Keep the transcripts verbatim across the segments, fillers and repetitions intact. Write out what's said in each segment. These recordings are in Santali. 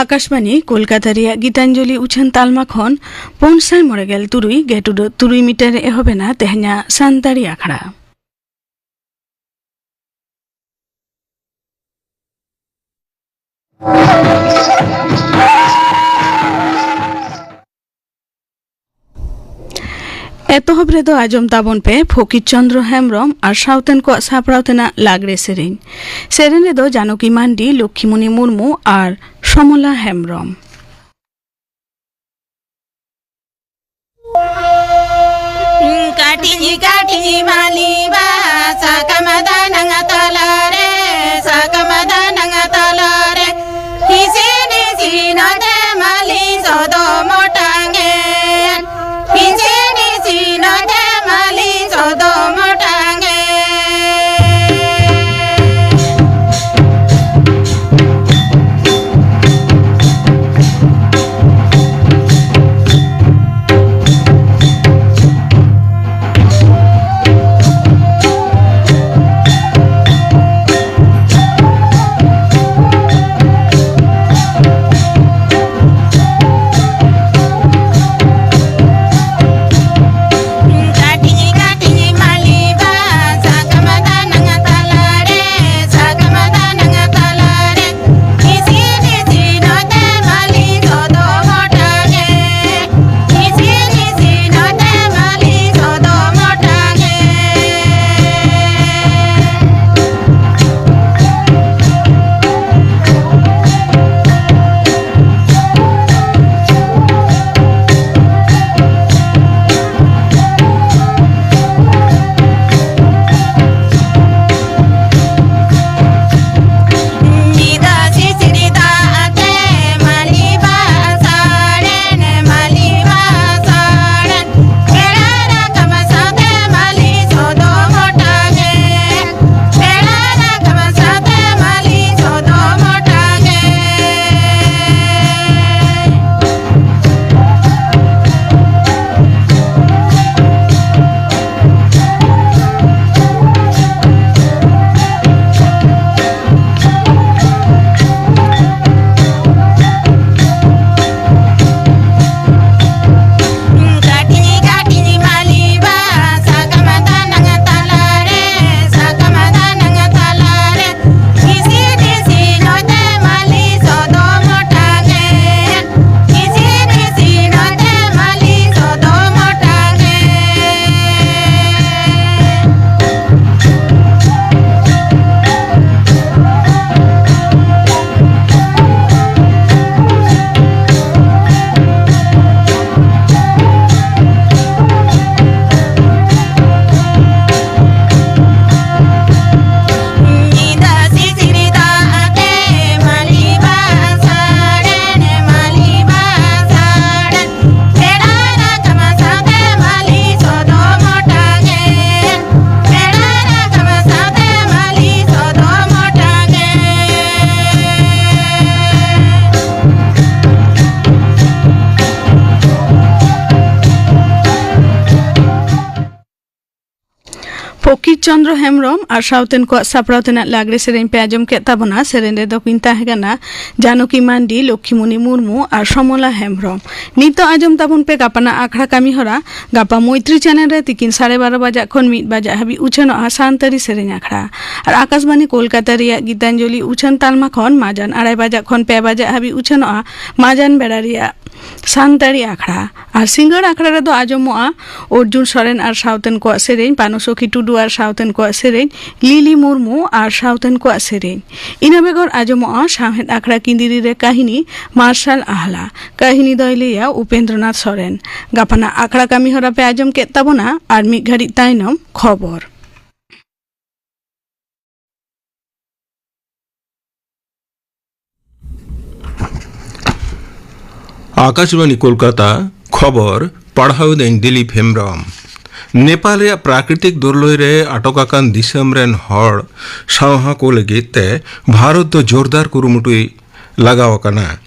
ᱟᱠᱟᱥᱵᱟᱱᱤ ᱠᱳᱞᱠᱟᱛᱟ ᱨᱮᱭᱟᱜ ᱜᱤᱛᱟᱧᱡᱚᱞᱤ ᱩᱪᱷᱟᱹᱱ ᱛᱟᱞᱢᱟ ᱠᱷᱚᱱ ᱯᱩᱱ ᱥᱟᱭ ᱢᱚᱬᱮ ᱜᱮᱞ ᱛᱩᱨᱩᱭ ᱜᱮᱴᱩᱰᱟᱹᱜ ᱛᱩᱨᱩᱭ ᱢᱤᱴᱟᱨ ᱨᱮ ᱮᱦᱚᱵ ᱮᱱᱟ ᱛᱮᱦᱮᱧᱟᱜ ᱥᱟᱱᱛᱟᱲᱤ ᱟᱠᱷᱲᱟ᱾ ᱮᱛᱚᱦᱚᱵ ᱨᱮᱫᱚ ᱟᱸᱡᱚᱢ ᱛᱟᱵᱚᱱ ᱯᱮ ᱯᱷᱚᱠᱤᱨ ᱪᱚᱸᱫᱽᱨᱚ ᱦᱮᱢᱵᱽᱨᱚᱢ ᱟᱨ ᱥᱟᱶᱛᱮᱱ ᱠᱚᱣᱟᱜ ᱥᱟᱯᱲᱟᱣ ᱛᱮᱱᱟᱜ ᱞᱟᱜᱽᱲᱮ ᱥᱮᱨᱮᱧ᱾ ᱥᱮᱨᱮᱧ ᱨᱮᱫᱚ ᱡᱟᱱᱚᱠᱤ ᱢᱟᱱᱰᱤ, ᱞᱚᱠᱠᱷᱤᱢᱩᱱᱤ ᱢᱩᱨᱢᱩ ᱟᱨ ᱥᱚᱢᱚᱞᱟ ᱦᱮᱢᱵᱽᱨᱚᱢ᱾ ᱠᱟᱹᱴᱤᱡ ᱠᱟᱹᱴᱤᱡ ᱢᱟᱹᱞᱤ ᱵᱟᱦᱟ ᱥᱟᱠᱟᱢ ᱫᱟᱱᱟᱝ ᱛᱟᱞᱟᱨᱮ, ᱥᱟᱠᱟᱢ ᱫᱟᱱᱟᱝ ᱛᱟᱞᱟᱨᱮ, ᱦᱤᱥᱤᱱ ᱦᱤᱥᱤᱱ ᱚᱛᱮ ᱢᱟᱹᱞᱤ ᱥᱚᱫᱚᱢ ᱚᱴᱟᱝ ᱮᱱ᱾ ᱦᱤᱥᱤᱱ ᱦᱤᱥᱤᱱ ᱚᱛᱮ ᱢᱟᱹᱞᱤ ᱥᱚᱫᱚᱢ ᱚᱴᱟᱝ ᱮᱱ᱾ ᱚᱠᱤᱨ ᱪᱚᱱᱫᱨᱚ ᱦᱮᱢᱵᱽᱨᱚᱢ ᱟᱨ ᱥᱟᱶᱛᱮᱱ ᱠᱚᱣᱟᱜ ᱥᱟᱯᱲᱟᱣ ᱛᱮᱱᱟᱜ ᱞᱟᱜᱽᱲᱮ ᱥᱮᱨᱮᱧ ᱯᱮ ᱟᱸᱡᱚᱢ ᱠᱮᱫ ᱛᱟᱵᱚᱱᱟ᱾ ᱥᱮᱨᱮᱧ ᱨᱮᱫᱚ ᱠᱤᱱ ᱛᱟᱦᱮᱸ ᱠᱟᱱᱟ ᱡᱟᱱᱚᱠᱤ ᱢᱟᱱᱰᱤ, ᱞᱚᱠᱠᱷᱤᱢᱩᱱᱤ ᱢᱩᱨᱢᱩ ᱟᱨ ᱥᱚᱢᱚᱞᱟ ᱦᱮᱢᱵᱽᱨᱚᱢ᱾ ᱱᱤᱛᱚᱜ ᱟᱸᱡᱚᱢ ᱛᱟᱵᱚᱱ ᱯᱮ ᱜᱟᱯᱟᱱᱟᱜ ᱟᱠᱷᱲᱟ ᱠᱟᱹᱢᱤ ᱦᱚᱨᱟ᱾ ᱜᱟᱯᱟ ᱢᱳᱭᱛᱨᱤ ᱪᱮᱱᱮᱞ ᱨᱮ ᱛᱤᱠᱤᱱ ᱥᱟᱲᱮ ᱵᱟᱨᱚ ᱵᱟᱡᱟᱜ ᱠᱷᱚᱱ ᱢᱤᱫ ᱵᱟᱡᱟᱜ ᱦᱟᱹᱵᱤᱡ ᱩᱪᱷᱟᱹᱱᱚᱜᱼᱟ ᱥᱟᱱᱛᱟᱲᱤ ᱥᱮᱨᱮᱧ ᱟᱠᱷᱲᱟ᱾ ᱟᱨ ᱟᱠᱟᱥᱵᱟᱱᱤ ᱠᱳᱞᱠᱟᱛᱟ ᱨᱮᱭᱟᱜ ᱜᱤᱛᱟᱧᱡᱚᱞᱤ ᱩᱪᱷᱟᱹᱱ ᱛᱟᱞᱢᱟ ᱠᱷᱚᱱ ᱢᱟᱡᱟᱱ ᱟᱲᱟᱭ ᱵᱟᱡᱟᱜ ᱠᱷᱚᱱ ᱯᱮ ᱵᱟᱡᱟᱜ ᱦᱟᱹᱵᱤᱡ ᱩᱪᱷᱟᱹᱱᱚᱜᱼᱟ ᱢᱟᱡᱟᱱ ᱵᱮᱲᱟ ᱨᱮᱭᱟᱜ ᱥᱟᱱᱛᱟᱲᱤ ᱟᱠᱷᱲᱟ᱾ ᱟᱨ ᱥᱤᱸᱜᱟᱹᱲ ᱟᱠᱷᱲᱟ ᱨᱮᱫᱚ ᱟᱸᱡᱚᱢᱚᱜᱼᱟ ᱚᱨᱡᱩᱱ ᱥᱚᱨᱮᱱ ᱟᱨ ᱥᱟᱶᱛᱮᱱ ᱠᱚᱣᱟᱜ ᱥᱮᱨᱮᱧ, ᱯᱟᱱᱩᱥᱚᱠᱷᱤ ᱴᱩᱰᱩ ᱟᱨ ᱥᱟᱶᱛᱮᱱ ᱠᱚᱣᱟᱜ ᱥᱮᱨᱮᱧ, ᱞᱤᱞᱤ ᱢᱩᱨᱢᱩ ᱟᱨ ᱥᱟᱶᱛᱮᱱ ᱠᱚᱣᱟᱜ ᱥᱮᱨᱮᱧ᱾ ᱤᱱᱟᱹ ᱵᱮᱜᱚᱨ ᱟᱸᱡᱚᱢᱚᱜᱼᱟ ᱥᱟᱶᱦᱮᱫ ᱟᱠᱷᱲᱟ ᱠᱤᱸᱫᱤᱨᱤ ᱨᱮ ᱠᱟᱹᱦᱱᱤ ᱢᱟᱨᱥᱟᱞ ᱟᱦᱞᱟ᱾ ᱠᱟᱹᱦᱱᱤ ᱫᱚᱭ ᱞᱟᱹᱭᱟ ᱩᱯᱮᱱᱫᱨᱚᱱᱟᱛᱷ ᱥᱚᱨᱮᱱ᱾ ᱜᱟᱯᱟᱱᱟᱜ ᱟᱠᱷᱲᱟ ᱠᱟᱹᱢᱤ ᱦᱚᱨᱟ ᱯᱮ ᱟᱸᱡᱚᱢ ᱠᱮᱫ ᱛᱟᱵᱚᱱᱟ᱾ ᱟᱨ ᱢᱤᱫ ᱜᱷᱟᱹᱲᱤᱡ ᱛᱟᱭᱱᱚᱢ ᱠᱷᱚᱵᱚᱨ᱾ ᱟᱠᱟᱥᱵᱟᱱᱤ ᱠᱳᱞᱠᱟᱛᱟ, ᱠᱷᱚᱵᱚᱨ ᱯᱟᱲᱦᱟᱣ ᱫᱟᱹᱧ ᱫᱤᱞᱤᱯ ᱦᱮᱢᱵᱽᱨᱚᱢ᱾ ᱱᱮᱯᱟᱞ ᱨᱮᱭᱟᱜ ᱯᱨᱟᱠᱨᱤᱛᱤᱠ ᱫᱩᱨᱞᱟᱹᱭ ᱨᱮ ᱟᱴᱚᱠ ᱟᱠᱟᱱ ᱫᱤᱥᱚᱢ ᱨᱮᱱ ᱦᱚᱲ ᱥᱟᱶᱦᱟ ᱠᱚ ᱞᱟᱹᱜᱤᱫ ᱛᱮ ᱵᱷᱟᱨᱚᱛ ᱫᱚ ᱡᱳᱨᱫᱟᱨ ᱠᱩᱨᱩᱢᱩᱴᱩᱭ ᱞᱟᱜᱟᱣ ᱟᱠᱟᱱᱟ᱾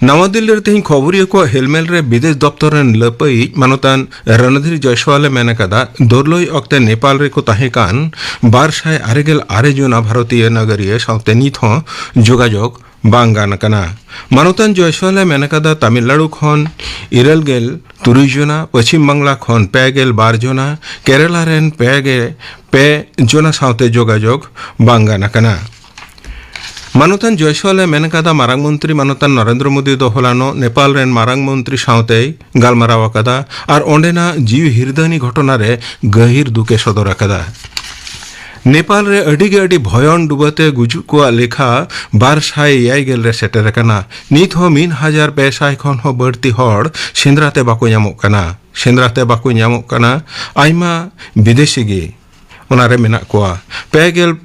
ᱱᱟᱣᱟ ᱫᱤᱞᱞᱤ ᱨᱮ ᱛᱮᱦᱮᱧ ᱠᱷᱚᱵᱚᱨᱤᱭᱟᱹ ᱠᱚᱣᱟᱜ ᱦᱮᱞᱢᱮᱞ ᱨᱮ ᱵᱤᱫᱮᱥ ᱫᱚᱯᱛᱚᱨ ᱨᱮᱱ ᱞᱟᱹᱯᱟᱹᱭᱤᱡ ᱢᱟᱱᱚᱛᱟᱱ ᱨᱚᱱᱚᱫᱷᱤᱨ ᱡᱚᱭᱥᱣᱟᱞ ᱮ ᱢᱮᱱ ᱟᱠᱟᱫᱟ, ᱫᱩᱨᱞᱟᱹᱭ ᱚᱠᱛᱮ ᱱᱮᱯᱟᱞ ᱨᱮᱠᱚ ᱛᱟᱦᱮᱸ ᱠᱟᱱ ᱵᱟᱨ ᱥᱟᱭ ᱟᱨᱮ ᱜᱮᱞ ᱟᱨᱮ ᱡᱚᱱᱟ ᱵᱷᱟᱨᱚᱛᱤᱭᱚ ᱱᱟᱜᱟᱨᱤᱭᱟᱹ ᱥᱟᱶᱛᱮ ᱱᱤᱛ ᱦᱚᱸ ᱡᱳᱜᱟᱡᱳᱜᱽ ᱵᱟᱝ ᱜᱟᱱ ᱟᱠᱟᱱᱟ᱾ ᱢᱟᱱᱚᱛᱟᱱ ᱡᱚᱭᱥᱣᱟᱞ ᱮ ᱢᱮᱱ ᱟᱠᱟᱫᱟ, ᱛᱟᱢᱤᱞᱱᱟᱲᱩ ᱠᱷᱚᱱ ᱤᱨᱟᱹᱞ ᱜᱮᱞ ᱛᱩᱨᱩᱭ ᱡᱚᱱᱟ, ᱯᱚᱪᱷᱤᱢ ᱵᱟᱝᱞᱟ ᱠᱷᱚᱱ ᱯᱮ ᱜᱮᱞ ᱵᱟᱨ ᱡᱚᱱᱟ, ᱠᱮᱨᱟᱞᱟ ᱨᱮᱱ ᱯᱮ ᱜᱮ ᱯᱮ ᱡᱚᱱᱟ ᱥᱟᱶᱛᱮ ᱡᱳᱜᱟᱡᱳᱜᱽ ᱵᱟᱝ ᱜᱟᱱ ᱟᱠᱟᱱᱟ᱾ ᱢᱟᱱᱚᱛᱟᱱ ᱡᱚᱭᱥᱣᱟᱞ ᱮ ᱢᱮᱱ ᱟᱠᱟᱫᱟ, ᱢᱟᱨᱟᱝ ᱢᱚᱱᱛᱨᱤ ᱢᱟᱱᱚᱛᱟᱱ ᱱᱚᱨᱮᱱᱫᱨᱚ ᱢᱳᱫᱤ ᱫᱚ ᱦᱚᱞᱟᱱᱚᱜ ᱱᱮᱯᱟᱞ ᱨᱮᱱ ᱢᱟᱨᱟᱝ ᱢᱚᱱᱛᱨᱤ ᱥᱟᱶᱛᱮᱭ ᱜᱟᱞᱢᱟᱨᱟᱣ ᱟᱠᱟᱫᱟ ᱟᱨ ᱚᱸᱰᱮᱱᱟᱜ ᱡᱤᱣᱤ ᱦᱤᱨᱫᱟᱹᱱᱤ ᱜᱷᱚᱴᱚᱱᱟ ᱨᱮ ᱜᱟᱹᱦᱤᱨ ᱫᱩᱠ ᱮ ᱥᱚᱫᱚᱨ ᱟᱠᱟᱫᱟ᱾ ᱱᱮᱯᱟᱞ ᱨᱮ ᱟᱹᱰᱤ ᱜᱮ ᱟᱹᱰᱤ ᱵᱷᱚᱭᱚᱱ ᱰᱩᱵᱟᱹᱛᱮ ᱜᱩᱡᱩᱜ ᱠᱚᱣᱟᱜ ᱞᱮᱠᱷᱟ ᱵᱟᱨ ᱥᱟᱭ ᱮᱭᱟᱭ ᱜᱮᱞ ᱨᱮ ᱥᱮᱴᱮᱨ ᱟᱠᱟᱱᱟ᱾ ᱱᱤᱛ ᱦᱚᱸ ᱢᱤᱫ ᱦᱟᱡᱟᱨ ᱯᱮ ᱥᱟᱭ ᱠᱷᱚᱱ ᱦᱚᱸ ᱵᱟᱹᱲᱛᱤ ᱦᱚᱲ ᱥᱮᱸᱫᱽᱨᱟ ᱛᱮ ᱵᱟᱠᱚ ᱧᱟᱢᱚᱜ ᱠᱟᱱᱟ᱾ ᱥᱮᱸᱫᱽᱨᱟ ᱛᱮ ᱵᱟᱠᱚ ᱧᱟᱢᱚᱜ ᱠᱟᱱᱟ᱾ ᱟᱭᱢᱟ ᱵᱤᱫᱮᱥᱤ ᱜᱮ ᱚᱱᱟᱨᱮ ᱢᱮᱱᱟᱜ ᱠᱚᱣᱟ᱾ ᱯᱮ ᱜᱮᱞ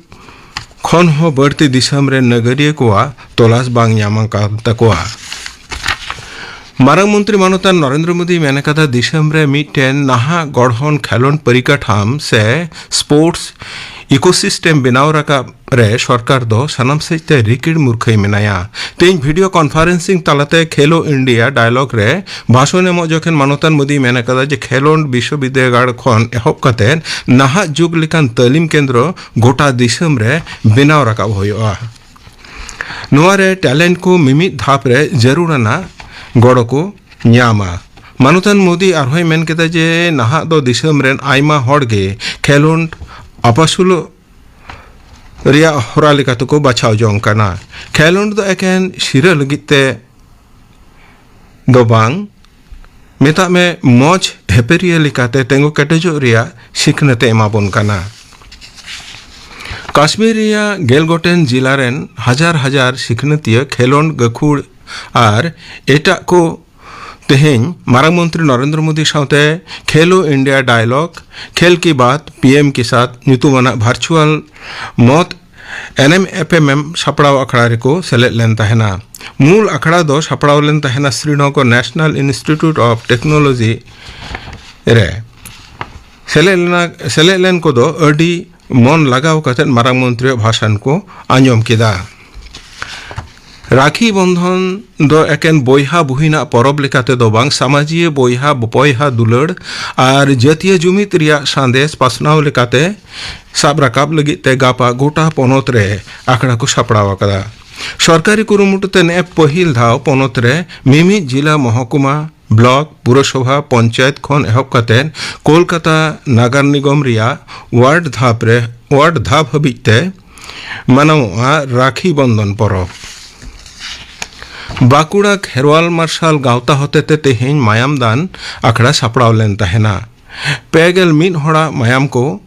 ᱠᱷᱚᱱ ᱦᱚᱸ ᱵᱟᱹᱲᱛᱤ ᱫᱤᱥᱚᱢ ᱨᱮᱱ ᱱᱟᱜᱟᱨᱤᱭᱟᱹ ᱠᱚᱣᱟᱜ ᱛᱚᱞᱟᱥ ᱵᱟᱝ ᱧᱟᱢ ᱟᱠᱟᱱ ᱛᱟᱠᱚᱣᱟ᱾ ᱢᱟᱨᱟᱝ ᱢᱚᱱᱛᱨᱤ ᱢᱟᱱᱚᱛᱟᱱ ᱱᱚᱨᱮᱱᱫᱨᱚ ᱢᱳᱫᱤᱭ ᱢᱮᱱ ᱟᱠᱟᱫᱟ, ᱫᱤᱥᱚᱢ ᱨᱮ ᱢᱤᱫᱴᱮᱱ ᱱᱟᱦᱟᱜ ᱜᱚᱲᱦᱚᱱ ᱠᱷᱮᱞᱚᱸᱰ ᱯᱚᱨᱤᱠᱟᱴᱷᱟᱢ ᱥᱮ ᱥᱯᱳᱨᱴᱥ ᱤᱠᱳᱥᱤᱥᱴᱮᱢ ᱵᱮᱱᱟᱣ ᱨᱟᱠᱟᱵ ᱨᱮ ᱥᱚᱨᱠᱟᱨ ᱫᱚ ᱥᱟᱱᱟᱢ ᱥᱮᱫ ᱛᱮ ᱨᱤᱠᱤᱲ ᱢᱩᱨᱠᱷᱟᱹᱭ ᱢᱮᱱᱟᱭᱟ᱾ ᱛᱮᱦᱮᱧ ᱵᱷᱤᱰᱤᱭᱳ ᱠᱚᱱᱯᱷᱟᱨᱮᱱᱥᱤᱝ ᱛᱟᱞᱟᱛᱮ ᱠᱷᱮᱞᱳ ᱤᱱᱰᱤᱭᱟ ᱰᱟᱭᱞᱚᱜ ᱨᱮ ᱵᱷᱟᱥᱚᱱ ᱮᱢᱚᱜ ᱡᱚᱠᱷᱮᱱ ᱢᱟᱱᱚᱛᱟᱱ ᱢᱳᱫᱤᱭ ᱢᱮᱱ ᱟᱠᱟᱫᱟ ᱡᱮ ᱠᱷᱮᱞᱳᱸᱰ ᱵᱤᱥᱥᱚᱵᱤᱫᱽᱫᱟᱹᱜᱟᱲ ᱠᱷᱚᱱ ᱮᱦᱚᱵ ᱠᱟᱛᱮ ᱱᱟᱦᱟᱜ ᱡᱩᱜᱽ ᱞᱮᱠᱟᱱ ᱛᱟᱹᱞᱤᱢ ᱠᱮᱱᱫᱨᱚ ᱜᱚᱴᱟ ᱫᱤᱥᱚᱢ ᱨᱮ ᱵᱮᱱᱟᱣ ᱨᱟᱠᱟᱵ ᱦᱩᱭᱩᱜᱼᱟ᱾ ᱱᱚᱣᱟ ᱨᱮ ᱴᱮᱞᱮᱱᱴ ᱠᱚ ᱢᱤᱢᱤᱫ ᱫᱷᱟᱯ ᱨᱮ ᱡᱟᱹᱨᱩᱲᱟᱱᱟᱜ ᱜᱚᱲᱚ ᱠᱚ ᱧᱟᱢᱟ᱾ ᱢᱟᱱᱚᱛᱟᱱ ᱢᱳᱫᱤ ᱟᱨᱦᱚᱸᱭ ᱢᱮᱱ ᱠᱮᱫᱟ ᱡᱮ ᱱᱟᱦᱟᱜ ᱫᱚ ᱫᱤᱥᱚᱢ ᱨᱮᱱ ᱟᱭᱢᱟ ᱦᱚᱲ ᱜᱮ ᱠᱷᱮᱞᱳᱸᱰ ᱟᱯᱟᱥᱩᱞᱚᱜ ᱨᱮᱭᱟᱜ ᱦᱚᱨᱟ ᱞᱮᱠᱟ ᱛᱮᱠᱚ ᱵᱟᱪᱷᱟᱣ ᱡᱚᱝ ᱠᱟᱱᱟ᱾ ᱠᱷᱮᱞᱳᱸᱰ ᱫᱚ ᱮᱠᱮᱱ ᱥᱤᱨᱟᱹ ᱞᱟᱹᱜᱤᱫ ᱛᱮ ᱫᱚ ᱵᱟᱝ, ᱢᱮᱛᱟᱜ ᱢᱮ, ᱢᱚᱡᱽ ᱦᱮᱯᱮᱨᱤᱭᱟᱹ ᱞᱮᱠᱟᱛᱮ ᱛᱤᱸᱜᱩ ᱠᱮᱴᱮᱡᱚᱜ ᱨᱮᱭᱟᱜ ᱥᱤᱠᱷᱱᱟᱹᱛ ᱮ ᱮᱢᱟ ᱵᱚᱱ ᱠᱟᱱᱟ᱾ ᱠᱟᱥᱢᱤᱨ ᱨᱮᱭᱟᱜ ᱜᱮᱞ ᱜᱚᱴᱮᱱ ᱡᱤᱞᱟ ᱨᱮᱱ ᱦᱟᱡᱟᱨ ᱦᱟᱡᱟᱨ ᱥᱤᱠᱷᱱᱟᱹᱛᱤᱭᱟᱹ, ᱠᱷᱮᱞᱳᱸᱰ ᱜᱟᱹᱠᱷᱩᱲ ᱟᱨ ᱮᱴᱟᱜ ᱠᱚ ᱛᱮᱦᱮᱧ ᱢᱟᱨᱟᱝ ᱢᱚᱱᱛᱨᱤ ᱱᱚᱨᱮᱱᱫᱨᱚ ᱢᱳᱫᱤ ᱥᱟᱶᱛᱮ ᱠᱷᱮᱞᱳ ᱤᱱᱰᱤᱭᱟ ᱰᱟᱭᱞᱚᱜᱽ, ᱠᱷᱮᱞ ᱠᱤ ᱵᱟᱛ, ᱯᱤ ᱮᱢ ᱠᱤ ᱥᱟᱛᱷ ᱧᱩᱛᱩᱢᱟᱱᱟᱜ ᱵᱷᱟᱨᱪᱩᱣᱟᱞ ᱢᱚᱛ ᱮᱱᱮᱢ ᱮᱯᱮᱢᱮᱢ ᱥᱟᱯᱲᱟᱣ ᱟᱠᱷᱲᱟ ᱨᱮᱠᱚ ᱥᱮᱞᱮᱫ ᱞᱮᱱ ᱛᱟᱦᱮᱱᱟ᱾ ᱢᱩᱞ ᱟᱠᱷᱲᱟ ᱫᱚ ᱥᱟᱯᱲᱟᱣ ᱞᱮᱱ ᱛᱟᱦᱮᱱᱟ Srinagar national institute of technology ᱨᱮ᱾ ᱥᱮᱞᱮᱫ ᱞᱮᱱᱟ, ᱥᱮᱞᱮᱫ ᱞᱮᱱ ᱠᱚᱫᱚ ᱟᱹᱰᱤ ᱢᱚᱱ ᱞᱟᱜᱟᱣ ᱠᱟᱛᱮ ᱢᱟᱨᱟᱝ ᱢᱚᱱᱛᱨᱤᱭᱟᱜ ᱵᱷᱟᱥᱚᱱ ᱠᱚ ᱟᱸᱡᱚᱢ ᱠᱮᱫᱟ᱾ ᱨᱟᱠᱷᱤ ᱵᱚᱱᱫᱷᱚᱱ ᱫᱚ ᱮᱠᱮᱱ ᱵᱚᱭᱦᱟ ᱵᱩᱦᱤᱱᱟᱜ ᱯᱚᱨᱚᱵᱽ ᱞᱮᱠᱟᱛᱮ ᱫᱚ ᱵᱟᱝ, ᱥᱟᱢᱟᱡᱤᱭᱟᱹ ᱵᱚᱭᱦᱟ ᱵᱚᱭᱦᱟ ᱫᱩᱞᱟᱹᱲ ᱟᱨ ᱡᱟᱹᱛᱤᱭᱟᱹ ᱡᱩᱢᱤᱫ ᱨᱮᱭᱟᱜ ᱥᱟᱸᱫᱮᱥ ᱯᱟᱥᱱᱟᱣ ᱞᱮᱠᱟᱛᱮ ᱥᱟᱵ ᱨᱟᱠᱟᱵ ᱞᱟᱹᱜᱤᱫ ᱛᱮ ᱜᱟᱯᱟ ᱜᱚᱴᱟ ᱯᱚᱱᱚᱛ ᱨᱮ ᱟᱠᱷᱲᱟ ᱠᱚ ᱥᱟᱯᱲᱟᱣ ᱟᱠᱟᱫᱟ᱾ ᱥᱚᱨᱠᱟᱨᱤ ᱠᱩᱨᱩᱢᱩᱴᱩ ᱛᱮ ᱱᱮᱜᱼᱮ ᱯᱟᱹᱦᱤᱞ ᱫᱷᱟᱣ ᱯᱚᱱᱚᱛ ᱨᱮ ᱢᱤᱢᱤᱫ ᱡᱤᱞᱟ, ᱢᱚᱦᱚᱠᱩᱢᱟ, ᱵᱞᱚᱠ, ᱯᱩᱨᱚᱥᱚᱵᱷᱟ, ᱯᱚᱧᱪᱟᱭᱮᱛ ᱠᱷᱚᱱ ᱮᱦᱚᱵ ᱠᱟᱛᱮ ᱠᱳᱞᱠᱟᱛᱟ ᱱᱟᱜᱟᱨ ᱱᱤᱜᱚᱢ ᱨᱮᱭᱟᱜ ᱣᱟᱨᱰ ᱫᱷᱟᱯ ᱨᱮ, ᱣᱟᱨᱰ ᱫᱷᱟᱯ ᱦᱟᱹᱵᱤᱡ ᱛᱮ ᱢᱟᱱᱟᱣᱚᱜᱼᱟ ᱨᱟᱠᱷᱤ ᱵᱚᱱᱫᱷᱚᱱ ᱯᱚᱨᱚᱵᱽ᱾ ᱵᱟᱸᱠᱩᱲᱟ ᱠᱷᱮᱨᱣᱟᱞ ᱢᱟᱨᱥᱟᱞ ᱜᱟᱶᱛᱟ ᱦᱚᱛᱮᱛᱮ ᱛᱮᱦᱮᱧ ᱢᱟᱭᱟᱢ ᱫᱟᱱ ᱟᱠᱷᱲᱟ ᱥᱟᱯᱲᱟᱣ ᱞᱮᱱ ᱛᱟᱦᱮᱱᱟ᱾ ᱯᱮ ᱜᱮᱞ ᱢᱤᱫ ᱦᱚᱲᱟᱜ ᱢᱟᱭᱟᱢ ᱠᱚ,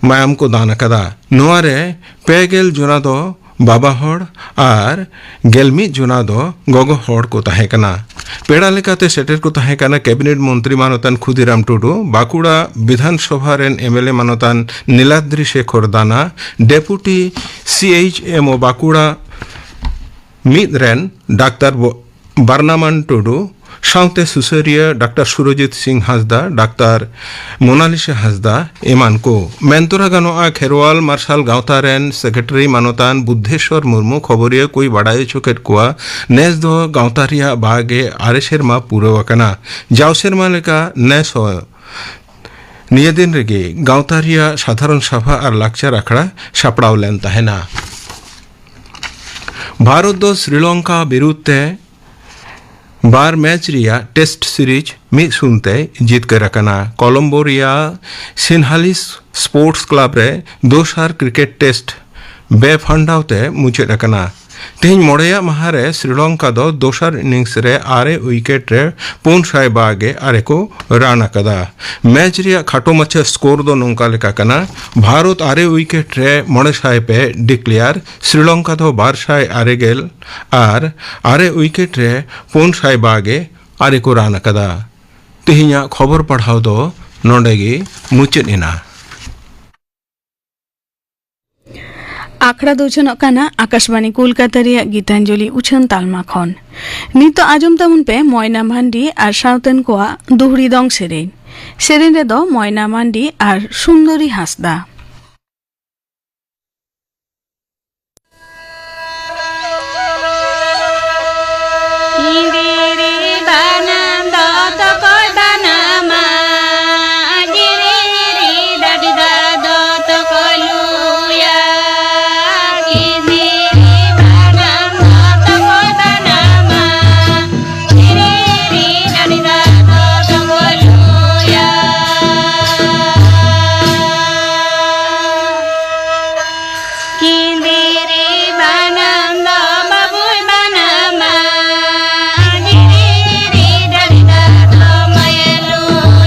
ᱢᱟᱭᱟᱢ ᱠᱚ ᱫᱟᱱ ᱟᱠᱟᱫᱟ᱾ ᱱᱚᱣᱟ ᱨᱮ ᱯᱮ ᱜᱮᱞ ᱡᱚᱱᱟ ᱫᱚ ᱵᱟᱵᱟ ᱦᱚᱲ ᱟᱨ ᱜᱮᱞ ᱢᱤᱫ ᱡᱚᱱᱟ ᱫᱚ ᱜᱚᱜᱚ ᱦᱚᱲ ᱠᱚ ᱛᱟᱦᱮᱸ ᱠᱟᱱᱟ᱾ ᱯᱮᱲᱟ ᱞᱮᱠᱟᱛᱮ ᱥᱮᱴᱮᱨ ᱠᱚ ᱛᱟᱦᱮᱸ ᱠᱟᱱᱟ ᱠᱮᱵᱤᱱᱮᱴ ᱢᱚᱱᱛᱨᱤ ᱢᱟᱱᱚᱛᱟᱱ ᱠᱷᱩᱫᱤᱨᱟᱢ ᱴᱩᱰᱩ, ᱵᱟᱸᱠᱩᱲᱟ ᱵᱤᱫᱷᱟᱱ ᱥᱚᱵᱷᱟ ᱨᱮᱱ ᱮᱢ ᱮᱞ ᱮ ᱢᱟᱱᱚᱛᱟᱱ ᱱᱤᱞᱟᱫᱽᱨᱤ ᱥᱮᱠᱷᱚᱨ ᱫᱟᱱᱟ, ᱰᱮᱯᱩᱴᱤ ᱥᱤ ᱮᱭᱤᱪ ᱮᱢ ᱳ ᱵᱟᱸᱠᱩᱲᱟ ᱢᱤᱫ ᱨᱮᱱ ᱰᱟᱠᱛᱟᱨ ᱵᱚ-, ᱵᱟᱨᱱᱟᱢᱟᱱ ᱴᱩᱰᱩ, ᱥᱟᱶᱛᱮ ᱥᱩᱥᱟᱹᱨᱤᱭᱟᱹ ᱰᱟᱠᱛᱟᱨ ᱥᱩᱨᱚᱡᱤᱛ ᱥᱤᱝ ᱦᱟᱸᱥᱫᱟ, ᱰᱟᱠᱛᱟᱨ ᱢᱳᱱᱟᱞᱤᱥᱟ ᱦᱟᱸᱥᱫᱟ ᱮᱢᱟᱱ ᱠᱚ᱾ ᱢᱮᱱ ᱛᱚᱨᱟ ᱜᱟᱱᱚᱜᱼᱟ, ᱠᱷᱮᱨᱣᱟᱞ ᱢᱟᱨᱥᱟᱞ ᱜᱟᱶᱛᱟ ᱨᱮᱱ ᱥᱮᱠᱨᱮᱴᱟᱨᱤ ᱢᱟᱱᱚᱛᱟᱱ ᱵᱩᱫᱽᱫᱷᱮᱥᱣᱚᱨ ᱢᱩᱨᱢᱩ ᱠᱷᱚᱵᱚᱨᱤᱭᱟᱹ ᱠᱚᱭ ᱵᱟᱰᱟᱭ ᱦᱚᱪᱚ ᱠᱮᱫ ᱠᱚᱣᱟ, ᱱᱮᱥ ᱫᱚ ᱜᱟᱶᱛᱟ ᱨᱮᱭᱟᱜ ᱵᱟᱜᱮ ᱟᱨᱮ ᱥᱮᱨᱢᱟ ᱯᱩᱨᱟᱹᱣ ᱟᱠᱟᱱᱟ᱾ ᱡᱟᱣ ᱥᱮᱨᱢᱟ ᱞᱮᱠᱟ ᱱᱮᱥ ᱦᱚᱸ ᱱᱤᱭᱟᱹ ᱫᱤᱱ ᱨᱮᱜᱮ ᱜᱟᱶᱛᱟ ᱨᱮᱭᱟᱜ ᱥᱟᱫᱷᱟᱨᱚᱱ ᱥᱚᱵᱷᱟ ᱟᱨ ᱞᱟᱠᱪᱟᱨ ᱟᱠᱷᱲᱟ ᱥᱟᱯᱲᱟᱣ ᱞᱮᱱ ᱛᱟᱦᱮᱱᱟ᱾ ᱵᱷᱟᱨᱚᱛ ᱫᱚ ᱥᱨᱤᱞᱚᱝᱠᱟ ᱵᱤᱨᱩᱫᱷ ᱛᱮ ᱵᱟᱨ ᱢᱮᱪ ᱨᱮᱭᱟᱜ ᱴᱮᱥᱴ ᱥᱤᱨᱤᱡᱽ ᱢᱤᱫ ᱥᱩᱱ ᱛᱮ ᱡᱤᱛᱠᱟᱹᱨ ᱟᱠᱟᱱᱟ᱾ ᱠᱚᱞᱚᱢᱵᱳ ᱨᱮᱭᱟᱜ ᱥᱤᱱᱦᱟᱞᱤᱥ ᱥᱯᱳᱨᱴᱥ ᱠᱞᱟᱵᱽ ᱨᱮ ᱫᱚᱥᱟᱨ ᱠᱨᱤᱠᱮᱴ ᱴᱮᱥᱴ ᱵᱮᱯᱷᱟᱱᱰᱟᱣ ᱛᱮ ᱢᱩᱪᱟᱹᱫ ᱟᱠᱟᱱᱟ᱾ ᱛᱮᱦᱮᱧ ᱢᱚᱬᱮᱭᱟᱜ ᱢᱟᱦᱟ ᱨᱮ ᱥᱨᱤᱞᱚᱝᱠᱟ ᱫᱚ ᱫᱚᱥᱟᱨ ᱤᱱᱤᱝᱥ ᱨᱮ ᱟᱨᱮ ᱩᱭᱠᱮᱴ ᱨᱮ ᱯᱩᱱ ᱥᱟᱭ ᱵᱟᱜᱮ ᱟᱨᱮ ᱠᱚ ᱨᱟᱱ ᱟᱠᱟᱫᱟ᱾ ᱢᱮᱪ ᱨᱮᱭᱟᱜ ᱠᱷᱟᱴᱚ ᱢᱟᱪᱷᱟ ᱥᱠᱳᱨ ᱫᱚ ᱱᱚᱝᱠᱟ ᱞᱮᱠᱟ ᱠᱟᱱᱟ: ᱵᱷᱟᱨᱚᱛ ᱟᱨᱮ ᱩᱭᱠᱮᱴ ᱨᱮ ᱢᱚᱬᱮ ᱥᱟᱭ ᱯᱮ ᱰᱤᱠᱞᱮᱭᱟᱨ, ᱥᱨᱤᱞᱚᱝᱠᱟ ᱫᱚ ᱵᱟᱨ ᱥᱟᱭ ᱟᱨᱮ ᱜᱮᱞ ᱟᱨ ᱟᱨᱮ ᱩᱭᱠᱮᱴ ᱨᱮ ᱯᱩᱱ ᱥᱟᱭ ᱵᱟᱜᱮ ᱟᱨᱮ ᱠᱚ ᱨᱟᱱ ᱟᱠᱟᱫᱟ᱾ ᱛᱮᱦᱮᱧᱟᱜ ᱠᱷᱚᱵᱚᱨ ᱯᱟᱲᱦᱟᱣ ᱫᱚ ᱱᱚᱰᱮ ᱜᱮ ᱢᱩᱪᱟᱹᱫ ᱮᱱᱟ᱾ ᱟᱠᱷᱲᱟ ᱫᱚ ᱩᱪᱷᱟᱹᱱᱚᱜ ᱠᱟᱱᱟ ᱟᱠᱟᱥᱵᱟᱬᱤ ᱠᱳᱞᱠᱟᱛᱟ ᱨᱮᱭᱟᱜ ᱜᱤᱛᱟᱧᱡᱚᱞᱤ ᱩᱪᱷᱟᱹᱱ ᱛᱟᱞᱢᱟ ᱠᱷᱚᱱ᱾ ᱱᱤᱛᱚᱜ ᱟᱸᱡᱚᱢ ᱛᱟᱵᱚᱱ ᱯᱮ ᱢᱚᱭᱱᱟ ᱢᱟᱱᱰᱤ ᱟᱨ ᱥᱟᱶᱛᱮᱱ ᱠᱚᱣᱟᱜ ᱫᱩᱦᱲᱤ ᱫᱚᱝ ᱥᱮᱨᱮᱧ᱾ ᱥᱮᱨᱮᱧ ᱨᱮᱫᱚ ᱢᱚᱭᱱᱟ ᱢᱟᱱᱰᱤ ᱟᱨ ᱥᱩᱱᱫᱚᱨᱤ ᱦᱟᱸᱥᱫᱟ᱾ ᱠᱤᱸᱫᱤᱨᱤ ᱵᱟᱱᱟᱢ ᱫᱚ ᱛᱚᱠᱚᱭ ᱵᱟᱱᱟᱢᱟ, ᱡᱤᱨᱤ ᱡᱤᱨᱤ ᱰᱟᱹᱰᱤ ᱫᱟᱜ ᱫᱚ ᱛᱚᱠᱚᱭ ᱞᱩᱭᱟ᱾ ᱠᱤᱸᱫᱤᱨᱤ ᱵᱟᱱᱟᱢ ᱫᱚ ᱛᱚᱠᱚᱭ ᱵᱟᱱᱟᱢᱟ, ᱡᱤᱨᱤ ᱡᱤᱨᱤ ᱰᱟᱹᱰᱤ ᱫᱟᱜ ᱫᱚ ᱛᱚᱠᱚᱭ ᱞᱩᱭᱟ᱾ ᱠᱤᱸᱫᱤᱨᱤ ᱵᱟᱱᱟᱢ ᱫᱚ ᱵᱟᱹᱵᱩᱭ ᱵᱟᱱᱟᱢᱟ, ᱠᱤᱸᱫᱤᱨᱤ ᱰᱟᱹᱰᱤ ᱫᱟᱜ ᱫᱚ ᱢᱟᱭᱮ ᱞᱩᱭᱟ᱾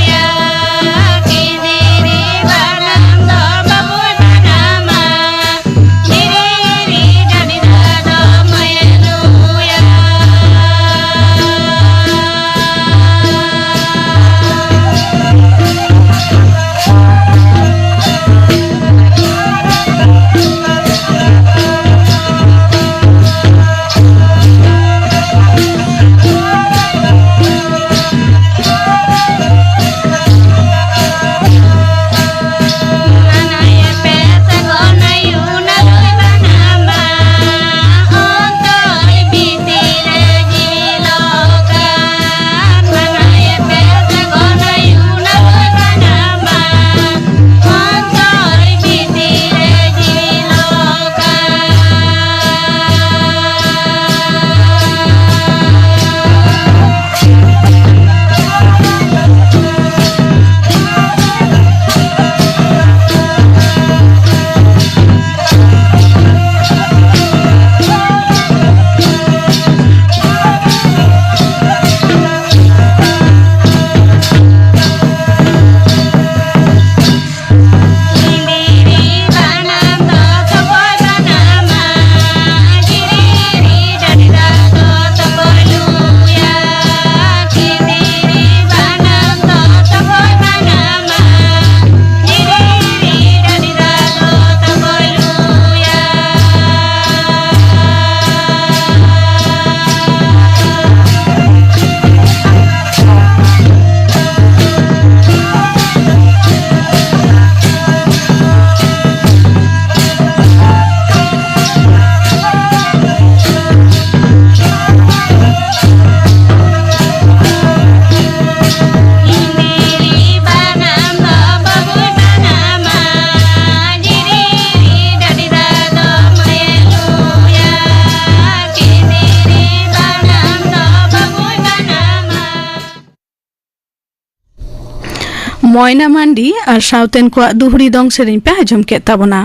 ᱢᱚᱭᱱᱟ ᱢᱟᱱᱰᱤ ᱟᱨ ᱥᱟᱶᱛᱮᱱ ᱠᱚᱣᱟᱜ ᱫᱩᱦᱲᱤ ᱫᱚᱝ ᱥᱮᱨᱮᱧ ᱯᱮ ᱟᱸᱡᱚᱢ ᱠᱮᱫ ᱛᱟᱵᱚᱱᱟ᱾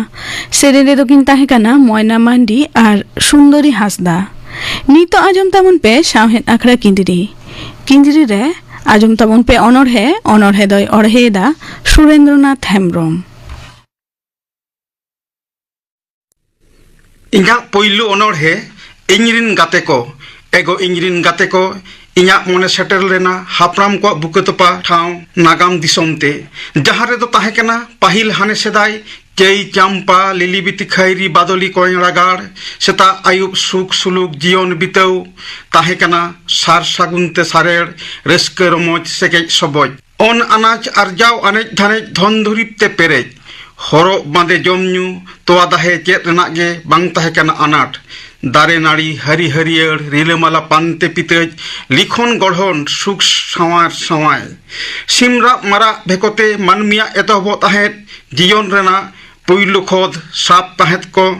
ᱥᱮᱨᱮᱧ ᱨᱮᱫᱚ ᱠᱤᱱ ᱛᱟᱦᱮᱸ ᱠᱟᱱᱟ ᱢᱚᱭᱱᱟ ᱢᱟᱱᱰᱤ ᱟᱨ ᱥᱩᱱᱫᱚᱨᱤ ᱦᱟᱸᱥᱫᱟ᱾ ᱱᱤᱛᱚᱜ ᱟᱸᱡᱚᱢ ᱛᱟᱵᱚᱱ ᱯᱮ ᱥᱟᱶᱦᱮᱫ ᱟᱠᱷᱲᱟ ᱠᱤᱸᱫᱽᱨᱤ᱾ ᱠᱤᱸᱫᱽᱨᱤ ᱨᱮ ᱟᱸᱡᱚᱢ ᱛᱟᱵᱚᱱ ᱯᱮ ᱚᱱᱚᱬᱦᱮ, ᱚᱱᱚᱬᱦᱮ ᱫᱚᱭ ᱚᱬᱦᱮᱭᱮᱫᱟ ᱥᱩᱨᱮᱱᱫᱨᱚᱱᱟᱛᱷ ᱦᱮᱢᱵᱽᱨᱚᱢ᱾ ᱤᱧᱟᱹᱜ ᱯᱳᱭᱞᱳ ᱚᱱᱚᱬᱦᱮ, ᱤᱧ ᱨᱤᱱ ᱜᱟᱛᱮ ᱠᱚ᱾ ᱮᱜᱳ ᱤᱧ ᱨᱤᱱ ᱜᱟᱛᱮ ᱠᱚ, ᱤᱧᱟᱹᱜ ᱢᱚᱱᱮ ᱥᱮᱴᱮᱨ ᱞᱮᱱᱟ ᱦᱟᱯᱲᱟᱢ ᱠᱚᱣᱟᱜ ᱵᱩᱠᱟᱹ ᱛᱚᱯᱟ ᱴᱷᱟᱶ ᱱᱟᱜᱟᱢ ᱫᱤᱥᱚᱢ ᱛᱮ, ᱡᱟᱦᱟᱸ ᱨᱮᱫᱚ ᱛᱟᱦᱮᱸ ᱠᱟᱱᱟ ᱯᱟᱹᱦᱤᱞ ᱦᱟᱱᱮ ᱥᱮᱫᱟᱭ ᱪᱟᱹᱭ ᱪᱟᱢᱯᱟ, ᱞᱤᱞᱤ ᱵᱤᱛᱤ ᱠᱷᱟᱭᱨᱤ, ᱵᱟᱫᱚᱞᱤ ᱠᱚᱭᱲᱟ ᱜᱟᱲ, ᱥᱮᱛᱟᱜ ᱟᱹᱭᱩᱵ ᱥᱩᱠ ᱥᱩᱞᱩᱠ ᱡᱤᱭᱚᱱ ᱵᱤᱛᱟᱹᱣ᱾ ᱛᱟᱦᱮᱸ ᱠᱟᱱᱟ ᱥᱟᱨ ᱥᱟᱹᱜᱩᱱ ᱛᱮ ᱥᱟᱨᱮᱲ, ᱨᱟᱹᱥᱠᱟᱹ ᱨᱚᱢᱚᱡᱽ ᱥᱮᱠᱮᱡ ᱥᱚᱵᱚᱡ᱾ ᱚᱱ ᱟᱱᱟᱡ ᱟᱨᱡᱟᱣ ᱟᱱᱮᱡ ᱫᱷᱟᱱᱮᱡ ᱫᱷᱚᱱ ᱫᱩᱨᱤᱵ ᱛᱮ ᱯᱮᱨᱮᱡ᱾ ᱦᱚᱨᱚᱜ ᱵᱟᱸᱫᱮ ᱡᱚᱢ ᱧᱩ ᱛᱚᱣᱟ ᱫᱟᱦᱮ ᱪᱮᱫ ᱨᱮᱱᱟᱜ ᱜᱮ ᱵᱟᱝ ᱛᱟᱦᱮᱸ ᱠᱟᱱᱟ ᱟᱱᱟᱴ᱾ ᱫᱟᱨᱮ ᱱᱟᱹᱲᱤ ᱦᱟᱹᱨᱤ ᱦᱟᱹᱨᱭᱟᱹᱲ, ᱨᱤᱞᱟᱹᱢᱟᱞᱟ ᱯᱟᱱᱛᱮ ᱯᱤᱛᱟᱹᱡ, ᱞᱤᱠᱷᱚᱱ ᱜᱚᱲᱦᱚᱱ ᱥᱩᱠ ᱥᱟᱶᱟᱨ ᱥᱟᱶᱟᱭ᱾ ᱥᱤᱢ ᱨᱟᱜ ᱢᱟᱨᱟᱜ ᱵᱷᱮᱠᱚᱛᱮ ᱢᱟᱹᱱᱢᱤᱭᱟᱜ ᱮᱛᱚᱦᱚᱵᱚᱜ ᱛᱟᱦᱮᱸᱫ ᱡᱤᱭᱚᱱ ᱨᱮᱱᱟᱜ ᱯᱩᱭᱞᱩ ᱠᱷᱚᱫ ᱥᱟᱵ ᱛᱟᱦᱮᱸᱫ ᱠᱚ᱾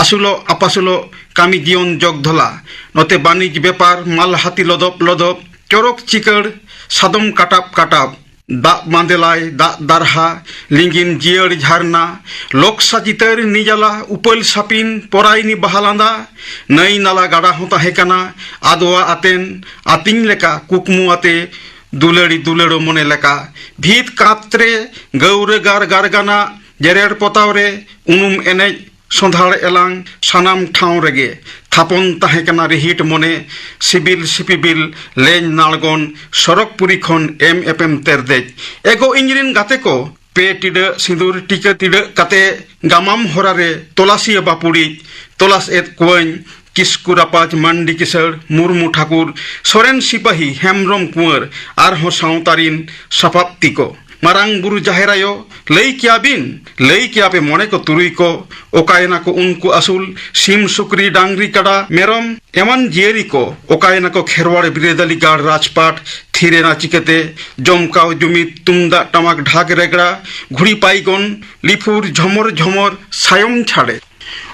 ᱟᱹᱥᱩᱞᱚᱜ ᱟᱯᱟᱥᱩᱞᱚᱜ ᱠᱟᱹᱢᱤ ᱡᱤᱭᱚᱱ ᱡᱚᱜᱽ ᱫᱷᱚᱞᱟ᱾ ᱱᱚᱛᱮ ᱵᱟᱹᱱᱤᱡᱽ ᱵᱮᱯᱟᱨ ᱢᱟᱞᱦᱟᱛᱤ ᱞᱚᱫᱚᱵ ᱞᱚᱫᱚᱵ, ᱪᱚᱨᱚᱠ ᱪᱤᱠᱟᱹᱲ ᱥᱟᱫᱚᱢ ᱠᱟᱴᱟᱵ ᱠᱟᱴᱟᱵ᱾ ᱫᱟᱜ ᱵᱟᱸᱫᱮᱞᱟᱭ ᱫᱟᱜ ᱫᱟᱨᱦᱟ, ᱞᱤᱸᱜᱤᱱ ᱡᱤᱭᱟᱹᱲ ᱡᱷᱟᱨᱱᱟ, ᱞᱚᱠᱥᱟ ᱪᱤᱛᱟᱹᱨ ᱱᱤᱡᱟᱞᱟ, ᱩᱯᱟᱹᱞ ᱥᱟᱯᱤᱱ ᱯᱚᱨᱟᱭᱱᱤ ᱵᱟᱦᱟ ᱞᱟᱸᱫᱟ᱾ ᱱᱟᱹᱭ ᱱᱟᱞᱟ ᱜᱟᱰᱟ ᱦᱚᱸ ᱛᱟᱦᱮᱸ ᱠᱟᱱᱟ, ᱟᱫᱣᱟ ᱟᱛᱮᱱ ᱟᱹᱛᱤᱧ ᱞᱮᱠᱟ ᱠᱩᱠᱢᱩ ᱟᱛᱮ, ᱫᱩᱞᱟᱹᱲᱤ ᱫᱩᱞᱟᱹᱲᱚ ᱢᱚᱱᱮ ᱞᱮᱠᱟ᱾ ᱵᱷᱤᱛ ᱠᱟᱸᱛ ᱨᱮ ᱜᱟᱹᱣᱨᱟᱹ ᱜᱟᱨ ᱜᱟᱨᱜᱟᱱᱟ, ᱡᱮᱨᱮᱲ ᱯᱚᱛᱟᱣ ᱨᱮ ᱩᱱᱩᱢ ᱮᱱᱮᱡ, ᱥᱚᱸᱫᱷᱟᱲ ᱮᱞᱟᱝ ᱥᱟᱱᱟᱢ ᱴᱷᱟᱶ ᱨᱮᱜᱮ ᱛᱷᱟᱯᱚᱱ ᱛᱟᱦᱮᱸ ᱠᱟᱱᱟ ᱨᱤᱦᱤᱴ ᱢᱚᱱᱮ, ᱥᱤᱵᱤᱞ ᱥᱤᱯᱤᱵᱤᱞ ᱞᱮᱧ ᱱᱟᱲᱜᱚᱱ, ᱥᱚᱨᱚᱜᱽᱯᱩᱨᱤ ᱠᱷᱚᱱ ᱮᱢ ᱮᱯᱮᱢ ᱛᱮᱨᱫᱮᱡ᱾ ᱮᱜᱳ ᱤᱧ ᱨᱤᱱ ᱜᱟᱛᱮ ᱠᱚ, ᱯᱮ ᱴᱤᱰᱟᱹᱜ ᱥᱤᱸᱫᱩᱨ ᱴᱤᱠᱟᱹ ᱴᱤᱰᱟᱹᱜ ᱠᱟᱛᱮ ᱜᱟᱢᱟᱢ ᱦᱚᱨᱟ ᱨᱮ ᱛᱚᱞᱟᱥᱤᱭᱟᱹ ᱵᱟᱹᱯᱩᱲᱤᱡ, ᱛᱚᱞᱟᱥ ᱮᱫ ᱠᱚᱣᱟᱹᱧ ᱠᱤᱥᱠᱩ ᱨᱟᱯᱟᱡᱽ, ᱢᱟᱱᱰᱤ ᱠᱤᱥᱟᱹᱲ, ᱢᱩᱨᱢᱩ ᱴᱷᱟᱠᱩᱨ, ᱥᱚᱨᱮᱱ ᱥᱤᱯᱟᱹᱦᱤ, ᱦᱮᱢᱵᱽᱨᱚᱢ ᱠᱩᱸᱣᱟᱹᱨ, ᱟᱨᱦᱚᱸ ᱥᱟᱶᱛᱟ ᱨᱤᱱ ᱥᱟᱯᱟᱵ ᱛᱤ ᱠᱚ᱾ ᱢᱟᱨᱟᱝ ᱵᱩᱨᱩ ᱡᱟᱦᱮᱨ ᱟᱭᱳ, ᱞᱟᱹᱭ ᱠᱮᱭᱟ ᱵᱤᱱ, ᱞᱟᱹᱭ ᱠᱮᱭᱟ ᱯᱮ ᱢᱚᱬᱮ ᱠᱚ ᱛᱩᱨᱩᱭ ᱠᱚ, ᱚᱠᱟᱭᱮᱱᱟ ᱠᱚ ᱩᱱᱠᱩ ᱟᱹᱥᱩᱞ ᱥᱤᱢ, ᱥᱩᱠᱨᱤ, ᱰᱟᱝᱨᱤ, ᱠᱟᱰᱟ, ᱢᱮᱨᱚᱢ ᱮᱢᱟᱱ ᱡᱤᱭᱟᱹᱞᱤ ᱠᱚ? ᱚᱠᱟᱭᱮᱱᱟ ᱠᱚ ᱠᱷᱮᱨᱣᱟᱲ ᱵᱤᱨᱟᱹᱫᱟᱹᱞᱤ ᱜᱟᱲ ᱨᱟᱡᱽᱯᱟᱴ? ᱛᱷᱤᱨ ᱮᱱᱟ ᱪᱤᱠᱟᱹᱛᱮ ᱡᱚᱢᱠᱟᱣ ᱡᱩᱢᱤᱫ, ᱛᱩᱢᱫᱟᱜ ᱴᱟᱢᱟᱠ ᱰᱷᱟᱠ ᱨᱮᱜᱽᱲᱟ, ᱜᱷᱩᱲᱤ ᱯᱟᱭᱜᱚᱱ, ᱞᱤᱯᱷᱩᱨ ᱡᱷᱚᱢᱚᱨ ᱡᱷᱚᱢᱚᱨ ᱥᱟᱭᱚᱢ ᱪᱷᱟᱲᱮ?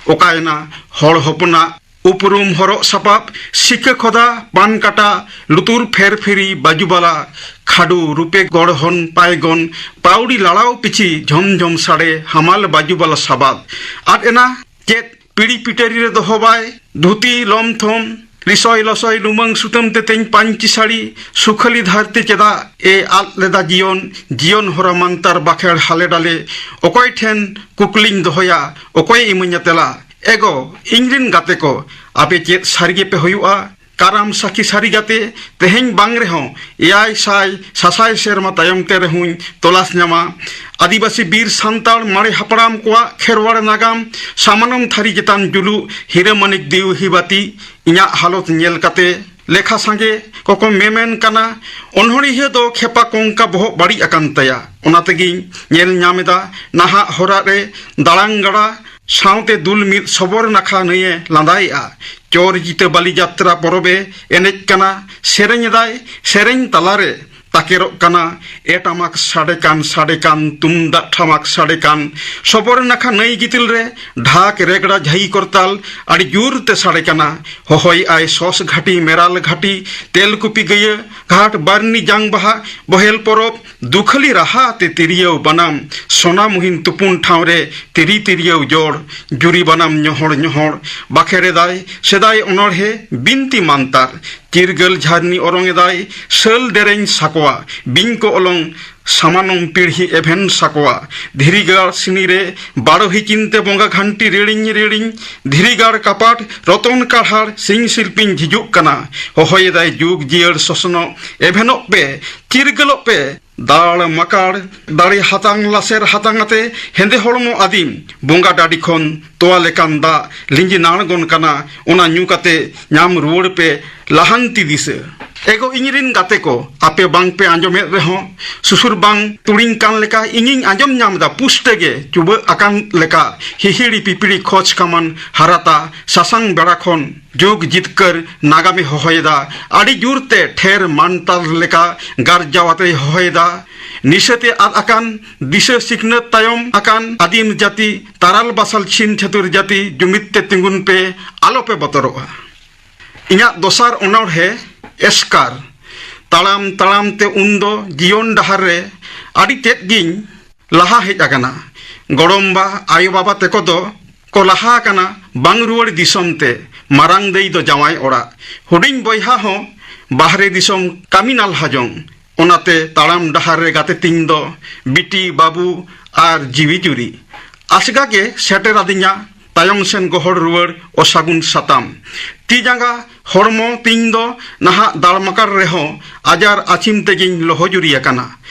ᱚᱠᱟᱭᱮᱱᱟ ᱦᱚᱲ ᱦᱚᱯᱚᱱᱟᱜ ᱩᱯᱨᱩᱢ ᱦᱚᱨᱚᱜ ᱥᱟᱯᱟᱵ, ᱥᱤᱠᱟᱹ ᱠᱷᱚᱫᱟ, ᱯᱟᱱ ᱠᱟᱴᱟ, ᱞᱩᱛᱩᱨ ᱯᱷᱮᱨ ᱯᱷᱤᱨᱤ, ᱵᱟᱡᱩ ᱵᱟᱞᱟ, ᱠᱷᱟᱰᱩ, ᱨᱩᱯᱮ ᱜᱚᱲᱦᱚᱱ, ᱯᱟᱭᱜᱚᱱ, ᱯᱟᱣᱲᱤ ᱞᱟᱲᱟᱣ ᱯᱤᱪᱷᱤ, ᱡᱷᱚᱢ ᱡᱷᱚᱢ ᱥᱟᱰᱮ, ᱦᱟᱢᱟᱞ ᱵᱟᱡᱩ ᱵᱟᱞᱟ ᱥᱟᱵᱟᱫ᱾ ᱟᱫ ᱮᱱᱟ ᱪᱮᱫ ᱯᱤᱲᱤ ᱯᱤᱴᱟᱹᱨᱤ ᱨᱮ ᱫᱚᱦᱚ ᱵᱟᱭ, ᱫᱷᱩᱛᱤ ᱞᱚᱢᱛᱷᱚᱢ, ᱨᱤᱥᱚᱭ ᱞᱚᱥᱚᱭ ᱞᱩᱢᱟᱹᱝ ᱥᱩᱛᱟᱹᱢ ᱛᱮᱛᱮᱧ ᱯᱟᱹᱧᱪᱤ ᱥᱟᱹᱲᱤ, ᱥᱩᱠᱷᱟᱹᱞᱤ ᱫᱷᱟᱹᱨᱛᱤ ᱪᱮᱫᱟᱜ ᱮ ᱟᱫ ᱞᱮᱫᱟ ᱡᱤᱭᱚᱱ, ᱡᱤᱭᱚᱱ ᱦᱚᱨᱟ ᱢᱟᱱᱛᱟᱨ ᱵᱟᱠᱷᱮᱲ ᱦᱟᱞᱮ ᱰᱟᱞᱮ, ᱚᱠᱚᱭ ᱴᱷᱮᱱ ᱠᱩᱠᱞᱤᱧ ᱫᱚᱦᱚᱭᱟ, ᱚᱠᱚᱭᱮ ᱤᱢᱟᱹᱧᱟ ᱛᱮᱞᱟ? ᱮᱜᱳ, ᱤᱧ ᱨᱤᱱ ᱜᱟᱛᱮ ᱠᱚ, ᱟᱯᱮ ᱪᱮᱫ ᱥᱟᱹᱨᱤ ᱜᱮᱯᱮ ᱦᱩᱭᱩᱜᱼᱟ? ᱠᱟᱨᱟᱢ ᱥᱟᱹᱠᱷᱤ ᱥᱟᱹᱨᱤ ᱜᱟᱛᱮ, ᱛᱮᱦᱮᱧ ᱵᱟᱝ ᱨᱮᱦᱚᱸ ᱮᱭᱟᱭ ᱥᱟᱭ ᱥᱟᱥᱟᱭ ᱥᱮᱨᱢᱟ ᱛᱟᱭᱚᱢ ᱛᱮ ᱨᱮᱦᱚᱸᱧ ᱛᱚᱞᱟᱥ ᱧᱟᱢᱟ᱾ ᱟᱹᱫᱤᱵᱟᱹᱥᱤ ᱵᱤᱨ ᱥᱟᱱᱛᱟᱲ ᱢᱟᱨᱮ ᱦᱟᱯᱲᱟᱢ ᱠᱚᱣᱟᱜ ᱠᱷᱮᱨᱣᱟᱲ ᱱᱟᱜᱟᱢ, ᱥᱟᱢᱟᱱᱚᱢ ᱛᱷᱟᱹᱨᱤ ᱪᱮᱛᱟᱱ ᱡᱩᱞᱩᱜ ᱦᱤᱨᱟᱹ ᱢᱟᱹᱱᱤᱠ ᱫᱤᱣᱦᱤ ᱵᱟᱹᱛᱤ, ᱤᱧᱟᱹᱜ ᱦᱟᱞᱚᱛ ᱧᱮᱞ ᱠᱟᱛᱮ ᱞᱮᱠᱷᱟ ᱥᱟᱸᱜᱮ ᱠᱚᱠᱚ ᱢᱮᱢᱮᱱ ᱠᱟᱱᱟ, ᱚᱱᱚᱬᱦᱤᱭᱟᱹ ᱫᱚ ᱠᱷᱮᱯᱟ ᱠᱚᱝᱠᱟ ᱵᱚᱦᱚᱜ ᱵᱟᱹᱲᱤᱡ ᱟᱠᱟᱱ ᱛᱟᱭᱟ᱾ ᱚᱱᱟ ᱛᱮᱜᱮᱧ ᱧᱮᱞ ᱧᱟᱢ ᱮᱫᱟ ᱱᱟᱦᱟᱜ ᱦᱚᱨᱟ ᱨᱮ ᱫᱟᱲᱟᱝ ᱜᱟᱲᱟ ᱥᱟᱶᱛᱮ ᱫᱩᱞ ᱢᱤᱫ ᱥᱚᱵᱚᱨ ᱱᱟᱠᱷᱟ ᱱᱟᱹᱭᱮ ᱞᱟᱸᱫᱟᱭᱮᱜᱼᱟ᱾ ᱪᱚᱨ ᱡᱤᱛᱟᱹ ᱵᱟᱞᱤ ᱡᱟᱛᱨᱟ ᱯᱚᱨᱚᱵᱮ ᱮᱱᱮᱡ ᱠᱟᱱᱟ, ᱥᱮᱨᱮᱧ ᱮᱫᱟᱭ, ᱥᱮᱨᱮᱧ ᱛᱟᱞᱟᱨᱮ ᱛᱟᱠᱮᱨᱚᱜ ᱠᱟᱱᱟ᱾ ᱮ ᱴᱟᱢᱟᱠ ᱥᱟᱰᱮ ᱠᱟᱱ, ᱥᱟᱰᱮ ᱠᱟᱱ, ᱛᱩᱢᱫᱟᱜ ᱴᱟᱢᱟᱠ ᱥᱟᱰᱮ ᱠᱟᱱ᱾ ᱥᱚᱵᱚᱨ ᱱᱟᱠᱷᱟ ᱱᱟᱹᱭ ᱜᱤᱛᱤᱞ ᱨᱮ ᱰᱷᱟᱠ, ᱨᱮᱜᱽᱲᱟ, ᱡᱷᱟᱹᱭᱤ ᱠᱚᱨᱛᱟᱞ ᱟᱹᱰᱤ ᱡᱳᱨ ᱛᱮ ᱥᱟᱰᱮ ᱠᱟᱱᱟ᱾ ᱦᱚᱦᱚᱭᱮᱜᱼᱟᱭ ᱥᱚᱥ ᱜᱷᱟᱹᱴᱤ, ᱢᱮᱨᱟᱞ ᱜᱷᱟᱹᱴᱤ, ᱛᱮᱞᱠᱩᱯᱤ ᱜᱟᱹᱭᱟᱹ ᱜᱷᱟᱴ, ᱵᱟᱨᱱᱤ ᱡᱟᱝ ᱵᱟᱦᱟ, ᱵᱚᱦᱮᱞ ᱯᱚᱨᱚᱵᱽ, ᱫᱩᱠᱷᱟᱹᱞᱤ ᱨᱟᱦᱟ ᱛᱮ ᱛᱤᱨᱭᱟᱹᱣ ᱵᱟᱱᱟᱢ, ᱥᱚᱱᱟ ᱢᱩᱦᱤᱱ ᱛᱩᱯᱩᱱ ᱴᱷᱟᱶ ᱨᱮ ᱛᱤᱨᱤ ᱛᱤᱨᱭᱟᱹᱣ ᱡᱚᱲ, ᱡᱩᱨᱤ ᱵᱟᱱᱟᱢ ᱧᱚᱦᱚᱲ ᱧᱚᱦᱚᱲ, ᱵᱟᱠᱷᱮᱲ ᱮᱫᱟᱭ ᱥᱮᱫᱟᱭ ᱚᱱᱚᱬᱦᱮ ᱵᱤᱱᱛᱤ ᱢᱟᱱᱛᱟᱨ, ᱪᱤᱨᱜᱟᱹᱞ ᱡᱷᱟᱨᱱᱤ ᱚᱨᱚᱝ ᱮᱫᱟᱭ ᱥᱟᱹᱞ ᱫᱮᱨᱮᱧ ᱥᱟᱠᱣᱟ, ᱵᱤᱧ ᱠᱚ ᱚᱞᱚᱝ ᱥᱟᱢᱟᱱᱚᱢ ᱯᱤᱲᱦᱤ ᱮᱵᱷᱮᱱ ᱥᱟᱠᱣᱟ, ᱫᱷᱤᱨᱤ ᱜᱟᱲ ᱥᱤᱱᱤ ᱨᱮ ᱵᱟᱲᱚᱦᱤ ᱪᱤᱱᱛᱮ ᱵᱚᱸᱜᱟ ᱜᱷᱟᱱᱴᱤ ᱨᱤᱲᱤᱧ ᱨᱤᱲᱤᱧ, ᱫᱷᱤᱨᱤ ᱜᱟᱲ ᱠᱟᱯᱟᱴ ᱨᱚᱛᱚᱱ ᱠᱟᱲᱦᱟᱲ ᱥᱤᱧ ᱥᱤᱞᱯᱤᱧ ᱡᱷᱤᱡᱩᱜ ᱠᱟᱱᱟ, ᱦᱚᱦᱚᱭᱮᱫᱟᱭ ᱡᱩᱜᱽ ᱡᱤᱭᱟᱹᱲ ᱥᱚᱥᱱᱚᱜ ᱮᱵᱷᱮᱱᱚᱜ ᱯᱮ, ᱪᱤᱨᱜᱟᱹᱞᱚᱜ ᱯᱮ, ᱫᱟᱲ ᱢᱟᱠᱟᱲ ᱫᱟᱲᱮ ᱦᱟᱛᱟᱝ ᱞᱟᱥᱮᱨ ᱦᱟᱛᱟᱝ ᱟᱛᱮ ᱦᱮᱸᱫᱮ ᱦᱚᱲᱢᱚ ᱟᱹᱫᱤᱢ ᱵᱚᱸᱜᱟ ᱰᱟᱹᱰᱤ ᱠᱷᱚᱱ ᱛᱚᱣᱟ ᱞᱮᱠᱟᱱ ᱫᱟᱜ ᱞᱤᱸᱡᱤ ᱟᱬᱜᱚᱱ ᱠᱟᱱᱟ, ᱚᱱᱟ ᱧᱩ ᱠᱟᱛᱮ ᱧᱟᱢ ᱨᱩᱣᱟᱹᱲ ᱯᱮ ᱞᱟᱦᱟᱱᱛᱤ ᱫᱤᱥᱟᱹ᱾ ᱮᱜᱳ ᱤᱧ ᱨᱤᱱ ᱜᱟᱛᱮ ᱠᱚ, ᱟᱯᱮ ᱵᱟᱝ ᱯᱮ ᱟᱸᱡᱚᱢᱮᱫ ᱨᱮᱦᱚᱸ ᱥᱩᱥᱩᱨ ᱵᱟᱝ ᱛᱩᱲᱤᱧ ᱠᱟᱱ ᱞᱮᱠᱟ ᱤᱧᱤᱧ ᱟᱸᱡᱚᱢ ᱧᱟᱢ ᱮᱫᱟ ᱯᱩᱥᱴᱟᱹ ᱜᱮ ᱪᱩᱵᱟᱹᱜ ᱟᱠᱟᱱ ᱞᱮᱠᱟ, ᱦᱤᱦᱤᱲᱤ ᱯᱤᱯᱤᱲᱤ ᱠᱷᱚᱡᱽ ᱠᱟᱢᱟᱱ ᱦᱟᱨᱟᱛᱟ ᱥᱟᱥᱟᱝ ᱵᱮᱲᱟ ᱠᱷᱚᱱ ᱡᱩᱜᱽ ᱡᱤᱛᱠᱟᱹᱨ ᱱᱟᱜᱟᱢᱮ ᱦᱚᱦᱚᱭᱮᱫᱟ᱾ ᱟᱹᱰᱤ ᱡᱳᱨ ᱛᱮ ᱴᱷᱮᱨ ᱢᱟᱱᱛᱟᱨ ᱞᱮᱠᱟ ᱜᱟᱨᱡᱟᱣ ᱟᱛᱮᱭ ᱦᱚᱦᱚᱭᱮᱫᱟ᱾ ᱱᱤᱥᱟᱹᱛᱮ ᱟᱫ ᱟᱠᱟᱱ ᱫᱤᱥᱟᱹ ᱥᱤᱠᱷᱱᱟᱹᱛ ᱛᱟᱭᱚᱢ ᱟᱠᱟᱱ ᱟᱹᱫᱤᱢ ᱡᱟᱹᱛᱤ, ᱛᱟᱨᱟᱞ ᱵᱟᱥᱟᱞ ᱪᱷᱤᱱ ᱪᱷᱟᱹᱛᱩᱨ ᱡᱟᱹᱛᱤ, ᱡᱩᱢᱤᱫ ᱛᱮ ᱛᱤᱸᱜᱩᱱ ᱯᱮ᱾ ᱟᱞᱚᱯᱮ ᱵᱚᱛᱚᱨᱚᱜᱼᱟ᱾ ᱤᱧᱟᱹᱜ ᱫᱚᱥᱟᱨ ᱚᱱᱚᱬᱦᱮ ᱮᱥᱠᱟᱨ᱾ ᱛᱟᱲᱟᱢ ᱛᱟᱲᱟᱢ ᱛᱮ ᱩᱱᱫᱚ ᱡᱤᱭᱚᱱ ᱰᱟᱦᱟᱨ ᱨᱮ ᱟᱹᱰᱤ ᱛᱮᱫ ᱜᱤᱧ ᱞᱟᱦᱟ ᱦᱮᱡ ᱟᱠᱟᱱᱟ᱾ ᱜᱚᱲᱚᱢᱵᱟ, ᱟᱭᱳᱼᱵᱟᱵᱟ ᱛᱮᱠᱚ ᱫᱚ ᱠᱚ ᱞᱟᱦᱟ ᱟᱠᱟᱱᱟ ᱵᱟᱝ ᱨᱩᱣᱟᱹᱲ ᱫᱤᱥᱚᱢ ᱛᱮ᱾ ᱢᱟᱨᱟᱝ ᱫᱟᱹᱭ ᱫᱚ ᱡᱟᱶᱟᱭ ᱚᱲᱟᱜ, ᱦᱩᱰᱤᱧ ᱵᱚᱭᱦᱟ ᱦᱚᱸ ᱵᱟᱦᱨᱮ ᱫᱤᱥᱚᱢ ᱠᱟᱹᱢᱤ ᱱᱟᱞᱦᱟ ᱡᱚᱝ᱾ ᱚᱱᱟᱛᱮ ᱛᱟᱲᱟᱢ ᱰᱟᱦᱟᱨ ᱨᱮ ᱜᱟᱛᱮ ᱛᱤᱧ ᱫᱚ ᱵᱤᱴᱤ, ᱵᱟᱹᱵᱩ ᱟᱨ ᱡᱤᱣᱤ ᱡᱩᱨᱤ᱾ ᱟᱥᱜᱟ ᱜᱮ ᱥᱮᱴᱮᱨ ᱟᱹᱫᱤᱧᱟ ᱛᱟᱭᱚᱢ ᱥᱮᱱ ᱜᱚᱦᱚᱲ ᱨᱩᱣᱟᱹᱲ ᱚᱥᱟᱹᱜᱩᱱ ᱥᱟᱛᱟᱢ᱾ ᱛᱤ ᱡᱟᱸᱜᱟ ᱦᱚᱲᱢᱚ ᱛᱤᱧ ᱫᱚ ᱱᱟᱦᱟᱜ ᱫᱟᱲᱢᱟᱠᱟᱲ ᱨᱮᱦᱚᱸ ᱟᱡᱟᱨ ᱟᱹᱪᱷᱤᱢ ᱛᱮᱜᱮᱧ ᱞᱚᱦᱚᱡᱩᱨᱤ ᱟᱠᱟᱱᱟ᱾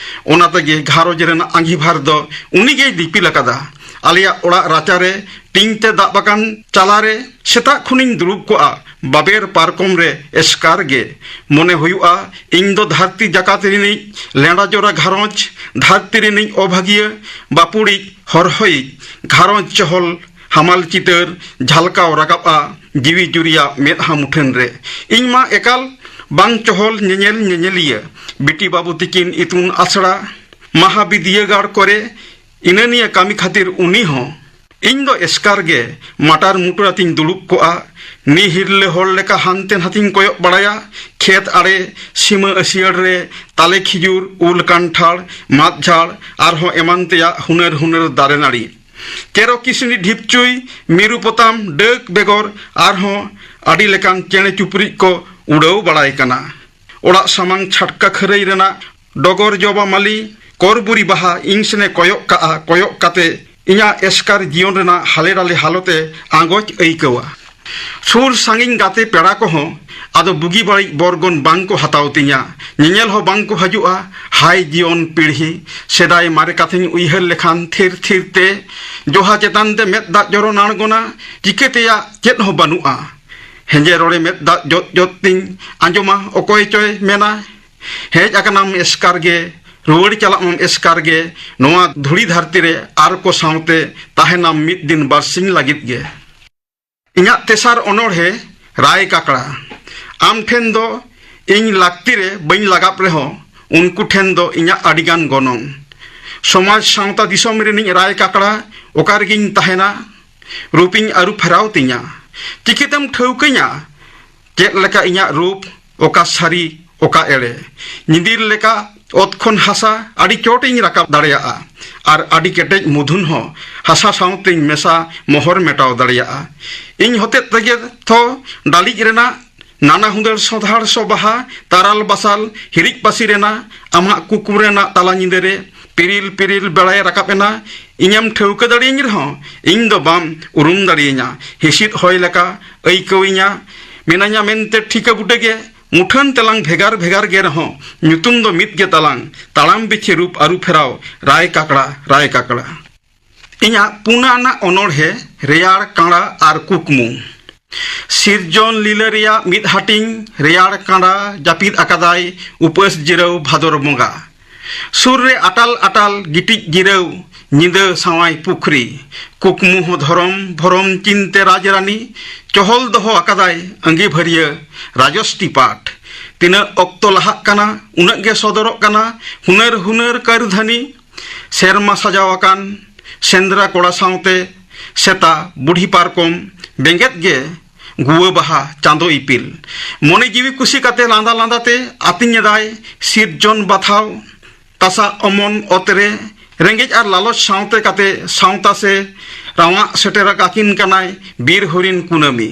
ᱚᱱᱟ ᱛᱮᱜᱮ ᱜᱷᱟᱨᱚᱸᱡᱽ ᱨᱮᱱᱟᱜ ᱟᱸᱜᱤᱵᱷᱟᱨ ᱫᱚ ᱩᱱᱤᱜᱮᱭ ᱫᱤᱯᱤᱞ ᱟᱠᱟᱫᱟ᱾ ᱟᱞᱮᱭᱟᱜ ᱚᱲᱟᱜ ᱨᱟᱪᱟᱨᱮ ᱴᱤᱧ ᱛᱮ ᱫᱟᱵ ᱟᱠᱟᱱ ᱪᱟᱞᱟᱨᱮ ᱥᱮᱛᱟᱜ ᱠᱷᱚᱱᱤᱧ ᱫᱩᱲᱩᱵ ᱠᱚᱜᱼᱟ ᱵᱟᱵᱮᱨ ᱯᱟᱨᱠᱚᱢ ᱨᱮ ᱮᱥᱠᱟᱨ ᱜᱮ᱾ ᱢᱚᱱᱮ ᱦᱩᱭᱩᱜᱼᱟ ᱤᱧ ᱫᱚ ᱫᱷᱟᱹᱨᱛᱤ ᱡᱟᱠᱟᱛ ᱨᱤᱱᱤᱡ ᱞᱮᱸᱰᱟ ᱡᱚᱨᱟ ᱜᱷᱟᱨᱚᱸᱡᱽ, ᱫᱷᱟᱹᱨᱛᱤ ᱨᱤᱱᱤᱡ ᱚᱵᱷᱟᱹᱜᱤᱭᱟᱹ ᱵᱟᱹᱯᱩᱲᱤᱡ ᱦᱚᱨᱦᱚᱭᱤᱡ᱾ ᱜᱷᱟᱨᱚᱸᱡᱽ ᱪᱚᱦᱚᱞ ᱦᱟᱢᱟᱞ ᱪᱤᱛᱟᱹᱨ ᱡᱷᱟᱞᱠᱟᱣ ᱨᱟᱠᱟᱵᱼᱟ ᱡᱤᱣᱤ ᱡᱩᱨᱤᱭᱟᱜ ᱢᱮᱫᱦᱟ ᱢᱩᱴᱷᱟᱹᱱ ᱨᱮ᱾ ᱤᱧ ᱢᱟ ᱮᱠᱟᱞ ᱵᱟᱝ ᱪᱚᱦᱚᱞ ᱧᱮᱧᱮᱞ ᱧᱮᱧᱮᱞᱤᱭᱟᱹ᱾ ᱵᱤᱴᱤ ᱵᱟᱹᱵᱩ ᱛᱤᱠᱤᱱ ᱤᱛᱩᱱ ᱟᱥᱲᱟ, ᱢᱟᱦᱟ ᱵᱤᱫᱽᱭᱟᱹᱜᱟᱲ ᱠᱚᱨᱮ ᱤᱱᱟᱹ ᱱᱤᱭᱟᱹ ᱠᱟᱹᱢᱤ ᱠᱷᱟᱹᱛᱤᱨ ᱩᱱᱤ ᱦᱚᱸ᱾ ᱤᱧ ᱫᱚ ᱮᱥᱠᱟᱨ ᱜᱮ ᱢᱟᱴᱟᱨ ᱢᱩᱴᱩᱨ ᱟᱛᱤᱧ ᱫᱩᱲᱩᱵ ᱠᱚᱜᱼᱟ᱾ ᱱᱤ ᱦᱤᱨᱞᱟᱹ ᱦᱚᱲ ᱞᱮᱠᱟ ᱦᱟᱱᱛᱮ ᱱᱟᱛᱮᱧ ᱠᱚᱭᱚᱜ ᱵᱟᱲᱟᱭᱟ᱾ ᱠᱷᱮᱛ ᱟᱲᱮ, ᱥᱤᱢᱟᱹ ᱟᱹᱥᱤᱭᱟᱹᱲ ᱨᱮ ᱛᱟᱞᱮ, ᱠᱷᱤᱡᱩᱨ, ᱩᱞ, ᱠᱟᱱᱴᱷᱟᱲ, ᱢᱟᱫ ᱡᱷᱟᱲ ᱟᱨᱦᱚᱸ ᱮᱢᱟᱱ ᱛᱮᱭᱟᱜ ᱦᱩᱱᱟᱹᱨ ᱦᱩᱱᱟᱹᱨ ᱫᱟᱨᱮ ᱱᱟᱹᱲᱤ᱾ ᱪᱮᱨᱚ ᱠᱤᱥᱱᱤ, ᱰᱷᱤᱯᱪᱩᱭ, ᱢᱤᱨᱩ ᱯᱚᱛᱟᱢ, ᱰᱟᱹᱠ ᱵᱮᱜᱚᱨ ᱟᱨᱦᱚᱸ ᱟᱹᱰᱤ ᱞᱮᱠᱟᱱ ᱪᱮᱬᱮ ᱪᱩᱯᱨᱤᱡ ᱠᱚ ᱩᱰᱟᱹᱣ ᱵᱟᱲᱟᱭ ᱠᱟᱱᱟ᱾ ᱚᱲᱟᱜ ᱥᱟᱢᱟᱝ ᱪᱷᱟᱴᱠᱟ ᱠᱷᱟᱹᱨᱟᱹᱭ ᱨᱮᱱᱟᱜ ᱰᱚᱜᱚᱨ ᱡᱚᱵᱟ ᱢᱟᱹᱞᱤ ᱠᱚᱨᱵᱩᱨᱤ ᱵᱟᱦᱟ ᱤᱧ ᱥᱮᱱᱮ ᱠᱚᱭᱚᱜ ᱠᱟᱜᱼᱟ᱾ ᱠᱚᱭᱚᱜ ᱠᱟᱛᱮ ᱤᱧᱟᱹᱜ ᱮᱥᱠᱟᱨ ᱡᱤᱭᱚᱱ ᱨᱮᱱᱟᱜ ᱦᱟᱞᱮ ᱰᱟᱞᱮ ᱦᱟᱞᱚᱛᱮ ᱟᱸᱜᱚᱪ ᱟᱹᱭᱠᱟᱹᱣᱟ᱾ ᱥᱩᱨ ᱥᱟᱺᱜᱤᱧ ᱜᱟᱛᱮ ᱯᱮᱲᱟ ᱠᱚᱦᱚᱸ ᱟᱫᱚ ᱵᱩᱜᱤ ᱵᱟᱹᱲᱤᱡ ᱵᱚᱨᱜᱚᱱ ᱵᱟᱝ ᱠᱚ ᱦᱟᱛᱟᱣ ᱛᱤᱧᱟ᱾ ᱧᱮᱧᱮᱞ ᱦᱚᱸ ᱵᱟᱝ ᱠᱚ ᱦᱤᱡᱩᱜᱼᱟ᱾ ᱦᱟᱭ ᱡᱤᱭᱚᱱ ᱯᱤᱲᱦᱤ, ᱥᱮᱫᱟᱭ ᱢᱟᱨᱮ ᱠᱟᱛᱷᱟᱧ ᱩᱭᱦᱟᱹᱨ ᱞᱮᱠᱷᱟᱱ ᱛᱷᱤᱨ ᱛᱷᱤᱨ ᱛᱮ ᱡᱚᱦᱟ ᱪᱮᱛᱟᱱ ᱛᱮ ᱢᱮᱫ ᱫᱟᱜ ᱡᱚᱨᱚ ᱟᱬᱜᱚᱱᱟ᱾ ᱪᱤᱠᱟᱹ ᱛᱮᱭᱟᱜ ᱪᱮᱫ ᱦᱚᱸ ᱵᱟᱹᱱᱩᱜᱼᱟ᱾ ᱦᱮᱸᱡᱮ ᱨᱚᱲᱮ ᱢᱮᱫ ᱫᱟᱜ ᱡᱚᱫ ᱡᱚᱫ ᱛᱤᱧ ᱟᱸᱡᱚᱢᱟ ᱚᱠᱚᱭ ᱪᱚᱭ ᱢᱮᱱᱟ, "ᱦᱮᱡ ᱟᱠᱟᱱᱟᱢ ᱮᱥᱠᱟᱨ ᱜᱮ, ᱨᱩᱣᱟᱹᱲ ᱪᱟᱞᱟᱜ ᱢᱟᱢ ᱮᱥᱠᱟᱨ ᱜᱮ, ᱱᱚᱣᱟ ᱫᱷᱩᱲᱤ ᱫᱷᱟᱹᱨᱛᱤ ᱨᱮ ᱟᱨ ᱠᱚ ᱥᱟᱶᱛᱮ ᱛᱟᱦᱮᱱᱟᱢ ᱢᱤᱫ ᱫᱤᱱ ᱵᱟᱨᱥᱤᱧ ᱞᱟᱹᱜᱤᱫ ᱜᱮ᱾" ᱤᱧᱟᱹᱜ ᱛᱮᱥᱟᱨ ᱚᱱᱚᱬᱦᱮ ᱨᱟᱭ ᱠᱟᱠᱲᱟ᱾ ᱟᱢ ᱴᱷᱮᱱ ᱫᱚ ᱤᱧ ᱞᱟᱹᱠᱛᱤ ᱨᱮ ᱵᱟᱹᱧ ᱞᱟᱜᱟᱵ ᱨᱮᱦᱚᱸ ᱩᱱᱠᱩ ᱴᱷᱮᱱ ᱫᱚ ᱤᱧᱟᱹᱜ ᱟᱹᱰᱤᱜᱟᱱ ᱜᱚᱱᱚᱝ᱾ ᱥᱚᱢᱟᱡᱽ ᱥᱟᱶᱛᱟ ᱫᱤᱥᱚᱢ ᱨᱤᱱᱤᱡ ᱨᱟᱭ ᱠᱟᱠᱲᱟ ᱚᱠᱟ ᱨᱮᱜᱤᱧ ᱛᱟᱦᱮᱱᱟ, ᱨᱩᱯᱤᱧ ᱟᱹᱨᱩ ᱯᱷᱮᱨᱟᱣ ᱛᱤᱧᱟ᱾ ᱪᱤᱠᱟᱹᱛᱮᱢ ᱴᱷᱟᱹᱣᱠᱟᱹᱧᱟ ᱪᱮᱫ ᱞᱮᱠᱟ ᱤᱧᱟᱹᱜ ᱨᱩᱯ, ᱚᱠᱟ ᱥᱟᱹᱨᱤ ᱚᱠᱟ ᱮᱲᱮ? ᱧᱤᱫᱤᱨ ᱞᱮᱠᱟ ᱚᱛ ᱠᱷᱚᱱ ᱦᱟᱥᱟ ᱟᱹᱰᱤ ᱪᱚᱴ ᱤᱧ ᱨᱟᱠᱟᱵ ᱫᱟᱲᱮᱭᱟᱜᱼᱟ, ᱟᱨ ᱟᱹᱰᱤ ᱠᱮᱴᱮᱡ ᱢᱩᱫᱷᱩᱱ ᱦᱚᱸ ᱦᱟᱥᱟ ᱥᱟᱶᱛᱮᱧ ᱢᱮᱥᱟ ᱢᱚᱦᱚᱨ ᱢᱮᱴᱟᱣ ᱫᱟᱲᱮᱭᱟᱜᱼᱟ᱾ ᱤᱧ ᱦᱚᱛᱮᱡ ᱛᱮᱜᱮ ᱛᱷᱚ ᱰᱟᱹᱞᱤᱡ ᱨᱮᱱᱟᱜ ᱱᱟᱱᱟ ᱦᱩᱱᱟᱹᱨ ᱥᱚᱸᱫᱷᱟᱲ ᱥᱚ ᱵᱟᱦᱟ ᱛᱟᱨᱟᱞ ᱵᱟᱥᱟᱞ ᱦᱤᱨᱤᱡ ᱯᱟᱹᱥᱤᱨ ᱮᱱᱟ᱾ ᱟᱢᱟᱜ ᱠᱩᱠᱢᱩ ᱨᱮᱱᱟᱜ ᱛᱟᱞᱟ ᱧᱤᱫᱟᱹ ᱨᱮ ᱯᱤᱨᱤᱞ ᱯᱤᱨᱤᱞ ᱵᱮᱲᱟᱭ ᱨᱟᱠᱟᱵ ᱮᱱᱟ᱾ ᱤᱧᱮᱢ ᱴᱷᱟᱹᱣᱠᱟᱹ ᱫᱟᱲᱮᱭᱟᱹᱧ ᱨᱮᱦᱚᱸ ᱤᱧ ᱫᱚ ᱵᱟᱢ ᱩᱨᱩᱢ ᱫᱟᱲᱮᱭᱟᱹᱧᱟ᱾ ᱦᱤᱥᱤᱫ ᱦᱚᱭ ᱞᱮᱠᱟ ᱟᱹᱭᱠᱟᱹᱣᱤᱧᱟ᱾ ᱢᱮᱱᱟᱧᱟ ᱢᱮᱱᱛᱮ ᱴᱷᱤᱠᱟᱹ ᱵᱩᱴᱟᱹ ᱜᱮ, ᱢᱩᱴᱷᱟᱹᱱ ᱛᱮᱞᱟᱝ ᱵᱷᱮᱜᱟᱨ ᱵᱷᱮᱜᱟᱨ ᱜᱮ ᱨᱮᱦᱚᱸ ᱧᱩᱛᱩᱢ ᱫᱚ ᱢᱤᱫ ᱜᱮ ᱛᱟᱞᱟᱝ᱾ ᱛᱟᱲᱟᱢ ᱵᱤᱪᱷᱤ ᱨᱩᱯ ᱟᱹᱨᱩ ᱯᱷᱮᱨᱟᱣ, ᱨᱟᱭ ᱠᱟᱠᱲᱟ, ᱨᱟᱭ ᱠᱟᱠᱲᱟ᱾ ᱤᱧᱟᱹᱜ ᱯᱩᱱᱟᱱᱟᱜ ᱚᱱᱚᱬᱦᱮ, ᱨᱮᱭᱟᱲ ᱠᱟᱸᱲᱟ ᱟᱨ ᱠᱩᱠᱢᱩ᱾ ᱥᱤᱨᱡᱚᱱ ᱞᱤᱞᱟᱹ ᱨᱮᱭᱟᱜ ᱢᱤᱫ ᱦᱟᱹᱴᱤᱧ, ᱨᱮᱭᱟᱲ ᱠᱟᱸᱰᱟ ᱡᱟᱹᱯᱤᱫ ᱟᱠᱟᱫᱟᱭ ᱩᱯᱟᱹᱥ ᱡᱤᱨᱟᱹᱣ ᱵᱷᱟᱫᱚᱨ ᱵᱚᱸᱜᱟ᱾ ᱥᱩᱨ ᱨᱮ ᱟᱴᱟᱞ ᱟᱴᱟᱞ ᱜᱤᱛᱤᱡ ᱡᱤᱨᱟᱹᱣ, ᱧᱤᱫᱟᱹ ᱥᱟᱶᱟᱭ ᱯᱩᱠᱷᱨᱤ᱾ ᱠᱩᱠᱢᱩ ᱦᱚᱸ ᱫᱷᱚᱨᱚᱢ ᱵᱷᱚᱨᱚᱢ ᱪᱤᱱᱛᱮ ᱨᱟᱡᱽᱨᱟᱱᱤ, ᱪᱚᱦᱚᱞ ᱫᱚᱦᱚ ᱟᱠᱟᱫᱟᱭ ᱟᱺᱜᱤᱵᱷᱟᱹᱨᱤᱭᱟᱹ ᱨᱟᱡᱚᱥᱴᱤ ᱯᱟᱴ᱾ ᱛᱤᱱᱟᱹᱜ ᱚᱠᱛᱚ ᱞᱟᱦᱟᱜ ᱠᱟᱱᱟ ᱩᱱᱟᱹᱜ ᱜᱮ ᱥᱚᱫᱚᱨᱚᱜ ᱠᱟᱱᱟ ᱦᱩᱱᱟᱹᱨ ᱦᱩᱱᱟᱹᱨ ᱠᱟᱹᱨᱫᱷᱟᱹᱱᱤ᱾ ᱥᱮᱨᱢᱟ ᱥᱟᱡᱟᱣ ᱟᱠᱟᱱ ᱥᱮᱸᱫᱽᱨᱟ ᱠᱚᱲᱟ ᱥᱟᱶᱛᱮ ᱥᱮᱛᱟ ᱵᱩᱰᱷᱤ ᱯᱟᱨᱠᱚᱢ ᱵᱮᱸᱜᱮᱫ ᱜᱮ ᱜᱩᱣᱟᱹ ᱵᱟᱦᱟ ᱪᱟᱸᱫᱚ ᱤᱯᱤᱞ᱾ ᱢᱚᱱᱮ ᱡᱤᱣᱤ ᱠᱩᱥᱤ ᱠᱟᱛᱮ ᱞᱟᱸᱫᱟ ᱞᱟᱸᱫᱟ ᱛᱮ ᱟᱹᱛᱤᱧ ᱮᱫᱟᱭ ᱥᱤᱨᱡᱚᱱ ᱵᱟᱛᱷᱟᱣ᱾ ᱛᱟᱥᱟ ᱚᱢᱚᱱ ᱚᱛ ᱨᱮ ᱨᱮᱸᱜᱮᱡ ᱟᱨ ᱞᱟᱞᱚᱪ ᱥᱟᱶᱛᱮ ᱠᱟᱛᱮ ᱥᱟᱶᱛᱟ ᱥᱮ ᱨᱟᱣᱟᱜ ᱥᱮᱴᱮᱨ ᱟᱠᱤᱱ ᱠᱟᱱᱟᱭ ᱵᱤᱨ ᱦᱚᱨᱤᱱ ᱠᱩᱱᱟᱹᱢᱤ᱾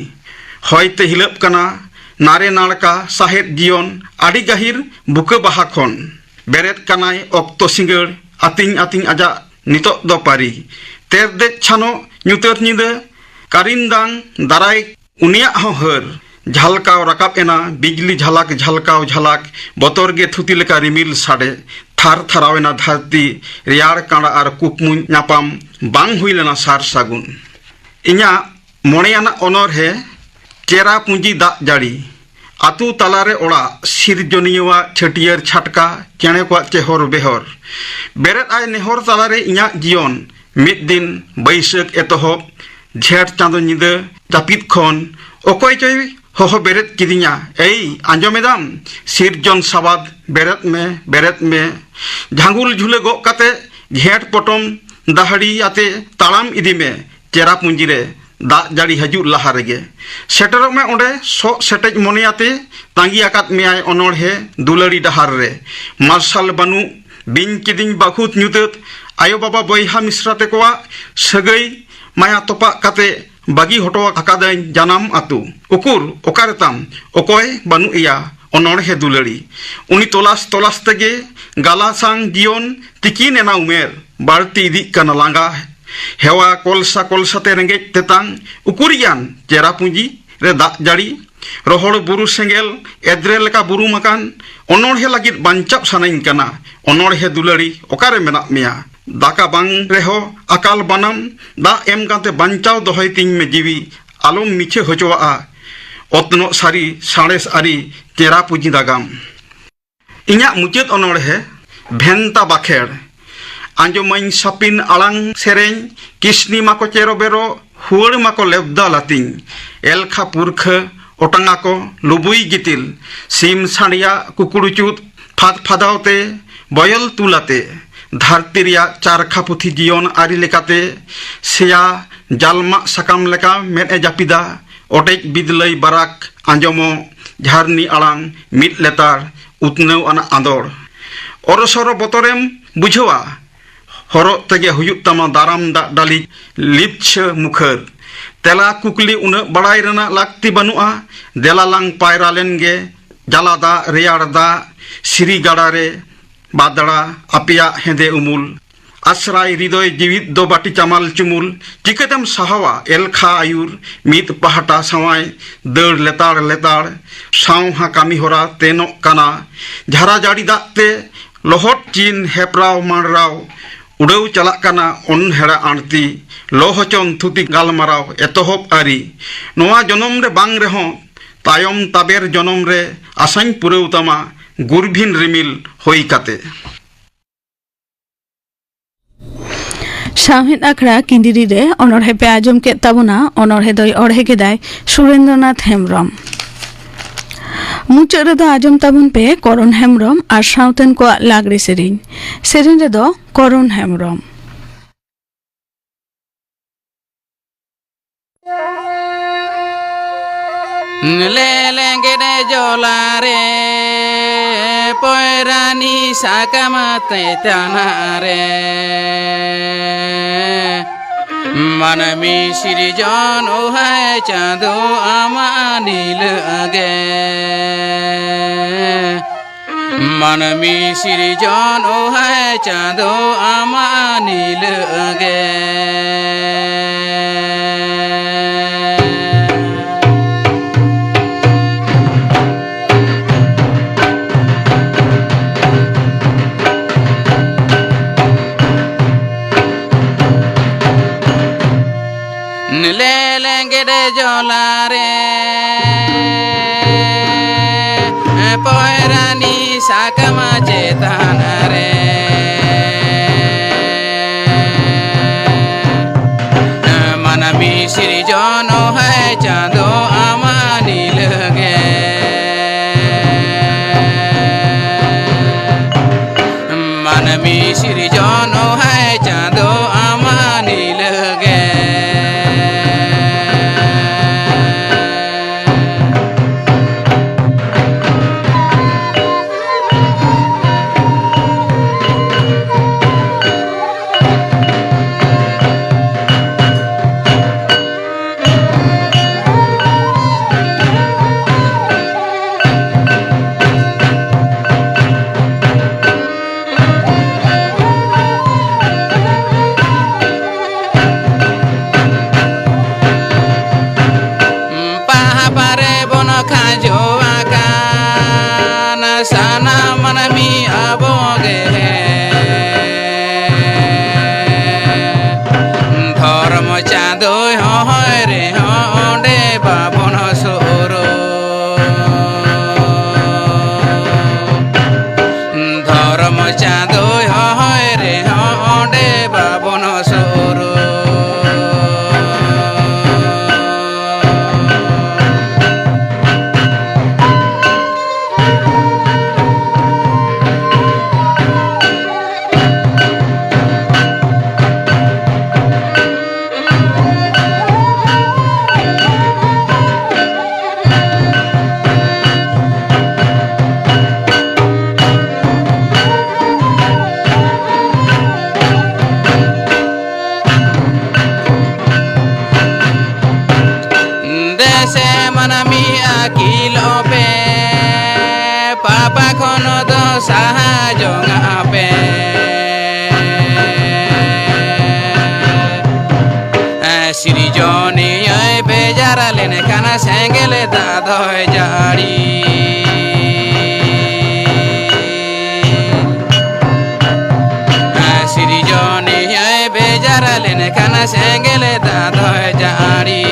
ᱦᱚᱭ ᱛᱮ ᱦᱤᱞᱟᱹᱜ ᱠᱟᱱᱟ ᱱᱟᱨᱮ ᱱᱟᱲᱠᱟ ᱥᱟᱦᱮᱫ ᱡᱤᱭᱚᱱ ᱟᱹᱰᱤ ᱜᱟᱹᱦᱤᱨ ᱵᱩᱠᱟᱹ ᱵᱟᱦᱟ ᱠᱷᱚᱱ᱾ ᱵᱮᱨᱮᱫ ᱠᱟᱱᱟᱭ ᱚᱠᱛᱚ ᱥᱤᱸᱜᱟᱹᱲ ᱟᱹᱛᱤᱧ ᱟᱹᱛᱤᱧ ᱟᱡᱟᱜ ᱱᱤᱛᱚᱜ ᱫᱚ ᱯᱟᱹᱨᱤ᱾ ᱛᱮᱨᱫᱮᱡ ᱪᱷᱟᱱᱚᱜ ᱧᱩᱛᱟᱹᱛ ᱧᱤᱫᱟᱹ ᱠᱟᱨᱤᱱ ᱫᱟᱝ ᱫᱟᱨᱟᱭ ᱩᱱᱤᱭᱟᱜ ᱦᱚᱸ ᱦᱟᱹᱨ᱾ ᱡᱷᱟᱞᱠᱟᱣ ᱨᱟᱠᱟᱵ ᱮᱱᱟ ᱵᱤᱡᱽᱞᱤ ᱡᱷᱟᱞᱟᱠ ᱡᱷᱟᱞᱠᱟᱣ ᱡᱷᱟᱞᱟᱠ, ᱵᱚᱛᱚᱨ ᱜᱮ ᱛᱷᱩᱛᱤ ᱞᱮᱠᱟ ᱨᱤᱢᱤᱞ ᱥᱟᱰᱮ᱾ ᱛᱷᱟᱨ ᱛᱷᱟᱨᱟᱣ ᱮᱱᱟ ᱫᱷᱟᱹᱨᱛᱤ, ᱨᱮᱭᱟᱲ ᱠᱟᱸᱲᱟ ᱟᱨ ᱠᱩᱠᱢᱩ ᱧᱟᱯᱟᱢ ᱵᱟᱝ ᱦᱩᱭ ᱞᱮᱱᱟ ᱥᱟᱨ ᱥᱟᱹᱜᱩᱱ᱾ ᱤᱧᱟᱹᱜ ᱢᱚᱬᱮᱭᱟᱱᱟᱜ ᱚᱱᱚᱬᱦᱮ, ᱪᱮᱨᱟ ᱯᱩᱸᱡᱤ ᱫᱟᱜ ᱡᱟᱹᱲᱤ᱾ ᱟᱹᱛᱩ ᱛᱟᱞᱟᱨᱮ ᱚᱲᱟᱜ, ᱥᱤᱨᱡᱚᱱᱤᱭᱟᱹᱣᱟᱜ ᱪᱷᱟᱹᱴᱭᱟᱹᱨ ᱪᱷᱟᱴᱠᱟ, ᱪᱮᱬᱮ ᱠᱚᱣᱟᱜ ᱪᱮᱦᱚᱨ ᱵᱮᱦᱚᱨ᱾ ᱵᱮᱨᱮᱫ ᱟᱭ ᱱᱮᱦᱚᱨ ᱛᱟᱞᱟᱨᱮ ᱤᱧᱟᱹᱜ ᱡᱤᱭᱚᱱ, ᱢᱤᱫ ᱫᱤᱱ ᱵᱟᱹᱭᱥᱟᱹᱠᱷ ᱮᱛᱚᱦᱚᱵ, ᱡᱷᱮᱸᱴ ᱪᱟᱸᱫᱚ ᱧᱤᱫᱟᱹ ᱡᱟᱹᱯᱤᱫ ᱠᱷᱚᱱ ᱚᱠᱚᱭ ᱪᱚᱭ ᱦᱚᱦᱚ ᱵᱮᱨᱮᱫ ᱠᱤᱫᱤᱧᱟ, "ᱮᱭ, ᱟᱸᱡᱚᱢ ᱮᱫᱟᱢ? ᱥᱤᱨᱡᱚᱱ ᱥᱟᱵᱟᱫ, ᱵᱮᱨᱮᱫ ᱢᱮ, ᱵᱮᱨᱮᱫ ᱢᱮ᱾ ᱡᱷᱟᱝᱜᱩᱞ ᱡᱷᱩᱞᱟᱹ ᱜᱚᱜ ᱠᱟᱛᱮ ᱜᱷᱮᱸᱴ ᱯᱚᱴᱚᱢ ᱫᱟᱦᱲᱤ ᱟᱛᱮ ᱛᱟᱲᱟᱢ ᱤᱫᱤ ᱢᱮ ᱪᱮᱨᱟ ᱯᱩᱸᱡᱤ ᱨᱮ, ᱫᱟᱜ ᱡᱟᱹᱲᱤ ᱦᱤᱡᱩᱜ ᱞᱟᱦᱟ ᱨᱮᱜᱮ᱾ ᱥᱮᱴᱮᱨᱚᱜ ᱢᱮ ᱚᱸᱰᱮ, ᱥᱚᱜ ᱥᱮᱴᱮᱡ ᱢᱚᱱᱮᱭᱟᱛᱮ ᱛᱟᱺᱜᱤ ᱟᱠᱟᱫ ᱢᱮᱭᱟᱭ ᱚᱱᱚᱬᱦᱮ ᱫᱩᱞᱟᱹᱲᱤ ᱰᱟᱦᱟᱨ ᱨᱮ᱾ ᱢᱟᱨᱥᱟᱞ ᱵᱟᱹᱱᱩᱜ ᱵᱤᱧ ᱠᱤᱫᱤᱧ ᱵᱟᱹᱠᱷᱩᱛ ᱧᱩᱛᱟᱹᱛ, ᱟᱭᱳ ᱵᱟᱵᱟ ᱵᱚᱭᱦᱟ ᱢᱤᱥᱨᱟ ᱛᱮᱠᱚᱣᱟᱜ ᱥᱟᱹᱜᱟᱹᱭ ᱢᱟᱭᱟ ᱛᱚᱯᱟᱜ ᱠᱟᱛᱮ ᱵᱟᱹᱜᱤ ᱦᱚᱴᱚ ᱟᱠᱟᱫᱟᱹᱧ ᱡᱟᱱᱟᱢ ᱟᱹᱛᱩ᱾ ᱩᱠᱩᱨ ᱚᱠᱟᱨᱮ ᱛᱟᱢ? ᱚᱠᱚᱭ ᱵᱟᱹᱱᱩᱜ ᱮᱭᱟ ᱚᱱᱚᱬᱦᱮ ᱫᱩᱞᱟᱹᱲᱤ᱾ ᱩᱱᱤ ᱛᱚᱞᱟᱥ ᱛᱚᱞᱟᱥ ᱛᱮᱜᱮ ᱜᱟᱞᱟ ᱥᱟᱝ ᱡᱤᱭᱚᱱ ᱛᱤᱠᱤᱱ ᱮᱱᱟ ᱩᱢᱮᱨ᱾ ᱵᱟᱹᱲᱛᱤ ᱤᱫᱤᱜ ᱠᱟᱱᱟ ᱞᱟᱸᱜᱟ᱾ ᱦᱮᱣᱟ ᱠᱚᱞᱥᱟ ᱠᱚᱞᱥᱟ ᱛᱮ ᱨᱮᱸᱜᱮᱡ ᱛᱮᱛᱟᱝ᱾ ᱩᱠᱩᱨᱤᱭᱟᱱ ᱪᱮᱨᱟ ᱯᱩᱸᱡᱤ ᱨᱮ ᱫᱟᱜ ᱡᱟᱹᱲᱤ᱾ ᱨᱚᱦᱚᱲ ᱵᱩᱨᱩ ᱥᱮᱸᱜᱮᱞ ᱮᱫᱽᱨᱮ ᱞᱮᱠᱟ ᱵᱩᱨᱩᱢ ᱟᱠᱟᱱ᱾ ᱚᱱᱚᱬᱦᱮ ᱞᱟᱹᱜᱤᱫ ᱵᱟᱧᱪᱟᱣ ᱥᱟᱱᱟᱧ ᱠᱟᱱᱟ᱾ ᱚᱱᱚᱬᱦᱮ ᱫᱩᱞᱟᱹᱲᱤ ᱚᱠᱟᱨᱮ ᱢᱮᱱᱟᱜ ᱢᱮᱭᱟ? ᱫᱟᱠᱟ ᱵᱟᱝ ᱨᱮᱦᱚᱸ ᱟᱠᱟᱞ ᱵᱟᱱᱟᱢ ᱫᱟᱜ ᱮᱢ ᱠᱟᱛᱮ ᱵᱟᱧᱪᱟᱣ ᱫᱚᱦᱚᱭ ᱛᱤᱧ ᱢᱮ ᱡᱤᱣᱤ᱾ ᱟᱞᱚᱢ ᱢᱤᱪᱷᱟᱹ ᱦᱚᱪᱚᱣᱟᱜᱼᱟ ᱚᱛᱱᱚᱜ ᱥᱟᱹᱨᱤ ᱥᱟᱬᱮᱥ ᱟᱹᱨᱤ ᱪᱮᱨᱟ ᱯᱩᱸᱡᱤ ᱫᱟᱜᱟᱢ᱾ ᱤᱧᱟᱜ ᱢᱩᱪᱟᱹᱫ ᱚᱱᱚᱬᱦᱮ ᱵᱷᱮᱱᱛᱟ ᱵᱟᱠᱷᱮᱲ᱾ ᱟᱸᱡᱚᱢᱟᱹᱧ ᱥᱟᱯᱤᱱ ᱟᱲᱟᱝ ᱥᱮᱨᱮᱧ, ᱠᱤᱥᱱᱤ ᱢᱟᱠᱚ ᱪᱮᱨᱚ ᱵᱮᱨᱚ, ᱦᱩᱣᱟᱹᱲ ᱢᱟᱠᱚ ᱞᱮᱵᱫᱟ ᱞᱟᱹᱛᱤᱧ᱾ ᱮᱞᱠᱷᱟ ᱯᱩᱨᱠᱷᱟᱹ ᱚᱴᱟᱝ ᱟᱠᱚ ᱞᱩᱵᱩᱭ ᱜᱤᱛᱤᱞ, ᱥᱤᱢ ᱥᱟᱸᱰᱤᱭᱟ ᱠᱩᱠᱲᱩ ᱪᱩᱫ, ᱯᱷᱟᱫ ᱯᱷᱟᱫᱟᱣ ᱛᱮ ᱵᱚᱭᱚᱞ ᱛᱩᱞ ᱟᱛᱮ᱾ ᱫᱷᱟᱹᱨᱛᱤ ᱨᱮᱭᱟᱜ ᱪᱟᱨᱠᱷᱟ ᱯᱩᱛᱷᱤ ᱡᱤᱭᱚᱱ ᱟᱹᱨᱤ ᱞᱮᱠᱟᱛᱮ ᱥᱮᱭᱟ ᱡᱟᱞᱢᱟᱜ ᱥᱟᱠᱟᱢ ᱞᱮᱠᱟ ᱢᱮᱫ ᱮ ᱡᱟᱹᱯᱤᱫᱟ᱾ ᱚᱴᱮᱡ ᱵᱤᱫᱞᱟᱹᱭ ᱵᱟᱨᱟᱠ ᱟᱸᱡᱚᱢᱚᱜ, ᱡᱷᱟᱨᱱᱤ ᱟᱲᱟᱝ ᱢᱤᱫ ᱞᱮᱛᱟᱲ, ᱩᱛᱱᱟᱹᱣ ᱟᱱᱟᱜ ᱟᱸᱫᱚᱲ᱾ ᱚᱨᱚᱥᱚᱨᱚ ᱵᱚᱛᱚᱨᱮᱢ ᱵᱩᱡᱷᱟᱹᱣᱟ, ᱦᱚᱨᱚᱜ ᱛᱮᱜᱮ ᱦᱩᱭᱩᱜ ᱛᱟᱢᱟ ᱫᱟᱨᱟᱢ ᱫᱟᱜ ᱰᱟᱹᱞᱤᱡ ᱞᱤᱯᱪᱷᱟᱹ ᱢᱩᱠᱷᱟᱹᱨ᱾ ᱛᱮᱞᱟ ᱠᱩᱠᱞᱤ ᱩᱱᱟᱹᱜ ᱵᱟᱲᱟᱭ ᱨᱮᱱᱟᱜ ᱞᱟᱹᱠᱛᱤ ᱵᱟᱹᱱᱩᱜᱼᱟ, ᱫᱮᱞᱟ ᱞᱟᱝ ᱯᱟᱭᱨᱟ ᱞᱮᱱ ᱜᱮ᱾ ᱡᱟᱞᱟ ᱫᱟᱜ, ᱨᱮᱭᱟᱲ ᱫᱟᱜ, ᱥᱤᱨᱤ ᱜᱟᱰᱟ ᱨᱮ ᱵᱟᱫᱲᱟ, ᱟᱯᱮᱭᱟᱜ ᱦᱮᱸᱫᱮ ᱩᱢᱩᱞ᱾ ᱟᱥᱨᱟᱭ ᱦᱨᱤᱫᱚᱭ ᱡᱤᱣᱤᱫ ᱫᱚ ᱵᱟᱹᱴᱤ ᱪᱟᱢᱟᱞ ᱪᱩᱢᱩᱞ᱾ ᱪᱤᱠᱟᱹᱛᱮᱢ ᱥᱟᱦᱟᱣᱟ ᱮᱞᱠᱷᱟ ᱟᱹᱭᱩᱨ? ᱢᱤᱫ ᱯᱟᱦᱴᱟ ᱥᱟᱶᱟᱭ ᱫᱟᱹᱲ ᱞᱮᱛᱟᱲ ᱞᱮᱛᱟᱲ᱾ ᱥᱟᱶᱦᱟ ᱠᱟᱹᱢᱤ ᱦᱚᱨᱟ ᱛᱮᱱᱚᱜ ᱠᱟᱱᱟ᱾ ᱡᱷᱟᱨᱟ ᱡᱟᱹᱲᱤ ᱫᱟᱜ ᱛᱮ ᱞᱚᱦᱚᱫ ᱪᱤᱱ ᱦᱮᱯᱨᱟᱣ ᱢᱟᱸᱰᱨᱟᱣ᱾ ᱩᱰᱟᱹᱣ ᱪᱟᱞᱟᱜ ᱠᱟᱱᱟ ᱚᱱᱦᱮᱲᱟ ᱟᱬᱛᱤ᱾ ᱞᱚ ᱦᱚᱪᱚᱱ ᱛᱷᱩᱛᱤ ᱜᱟᱞᱢᱟᱨᱟᱣ ᱮᱛᱚᱦᱚᱵ ᱟᱹᱨᱤ᱾ ᱱᱚᱣᱟ ᱡᱚᱱᱚᱢ ᱨᱮ ᱵᱟᱝ ᱨᱮᱦᱚᱸ ᱛᱟᱭᱚᱢ ᱛᱟᱵᱮᱨ ᱡᱚᱱᱚᱢ ᱨᱮ ᱟᱥᱟᱧ ᱯᱩᱨᱟᱹᱣ ᱛᱟᱢᱟ ᱜᱩᱨᱵᱷᱤᱱ ᱨᱤᱢᱤᱞ ᱦᱩᱭ ᱠᱟᱛᱮ᱾ ᱥᱟᱶᱦᱮᱫ ᱟᱠᱷᱲᱟ ᱠᱤᱸᱰᱤᱨᱤ ᱨᱮ ᱚᱱᱚᱬᱦᱮ ᱯᱮ ᱟᱸᱡᱚᱢ ᱠᱮᱫ ᱛᱟᱵᱚᱱᱟ᱾ ᱚᱱᱚᱬᱦᱮ ᱫᱚᱭ ᱚᱬᱦᱮ ᱠᱮᱫᱟᱭ ᱥᱩᱨᱮᱱᱫᱨᱚᱱᱟᱛᱷ ᱦᱮᱢᱵᱽᱨᱚᱢ᱾ ᱢᱩᱪᱟᱹᱫ ᱨᱮᱫᱚ ᱟᱸᱡᱚᱢ ᱛᱟᱵᱚᱱ ᱯᱮ ᱠᱚᱨᱚᱱ ᱦᱮᱢᱵᱽᱨᱚᱢ ᱟᱨ ᱥᱟᱶᱛᱮᱱ ᱠᱚᱣᱟᱜ ᱞᱟᱜᱽᱲᱮ ᱥᱮᱨᱮᱧ᱾ ᱥᱮᱨᱮᱧ ᱨᱮᱫᱚ ᱠᱚᱨᱚᱱ ᱦᱮᱢᱵᱽᱨᱚᱢ᱾ ᱞᱮ ᱞᱮᱸᱜᱮᱫ ᱡᱚᱞᱟ ᱨᱮ, ᱯᱚᱭᱨᱟᱱᱤ ᱥᱟᱠᱟᱢ ᱛᱮᱛᱟᱱᱟ ᱨᱮ, ᱢᱟᱹᱱᱢᱤ ᱥᱤᱨᱡᱚᱱ ᱳ ᱦᱟᱭ ᱪᱟᱸᱫᱳ ᱟᱢᱟᱜ ᱱᱤᱞᱟᱹᱜ ᱜᱮ᱾ ᱢᱟᱹᱱᱢᱤ ᱥᱤᱨᱡᱚᱱ ᱳ ᱦᱟᱭ ᱪᱟᱸᱫᱳ ᱟᱢᱟᱜ ᱱᱤᱞᱟᱹᱜ ᱜᱮ᱾ ᱞᱮ ᱞᱮᱸᱜᱮᱫ ᱡᱚᱞᱟ ᱨᱮ, ᱯᱚᱭᱨᱟᱱᱤ ᱥᱟᱠᱟᱢ ᱪᱮᱛᱟᱱ ᱨᱮ, ᱢᱟᱹᱱᱢᱤ ᱥᱤᱨᱡᱚᱱ ᱦᱟᱭ ᱪᱟᱸᱫᱳ ᱟᱢᱟᱜ ᱱᱤᱞᱟᱹᱜ ᱜᱮ᱾ ᱢᱟᱹᱱᱢᱤ ᱥᱤᱨᱡᱚᱱ ᱦᱟᱭ ᱪᱟᱸᱫᱳ ᱟᱢᱟᱜ ᱱᱤᱞᱟᱹᱜ ᱜᱮ᱾ ᱢᱟᱹᱱᱢᱤ ᱟᱹᱠᱤᱞᱚᱜ ᱯᱮ, ᱯᱟᱯᱟ ᱠᱷᱚᱱ ᱫᱚ ᱥᱟᱦᱟ ᱡᱚᱝᱟᱜ ᱯᱮ᱾ ᱥᱤᱨᱡᱚᱱᱤᱭᱟᱹᱭ ᱵᱮᱡᱟᱨ ᱞᱮᱱᱠᱷᱟᱱ ᱥᱮᱸᱜᱮᱞ ᱫᱟᱜ ᱫᱚᱭ ᱡᱟᱹᱲᱤ᱾ ᱥᱤᱨᱡᱚᱱᱤᱭᱟᱹᱭ ᱵᱮᱡᱟᱨ ᱞᱮᱱᱠᱷᱟᱱ ᱥᱮᱸᱜᱮᱞ ᱫᱟᱜ ᱫᱚᱭ ᱡᱟᱹᱲᱤ᱾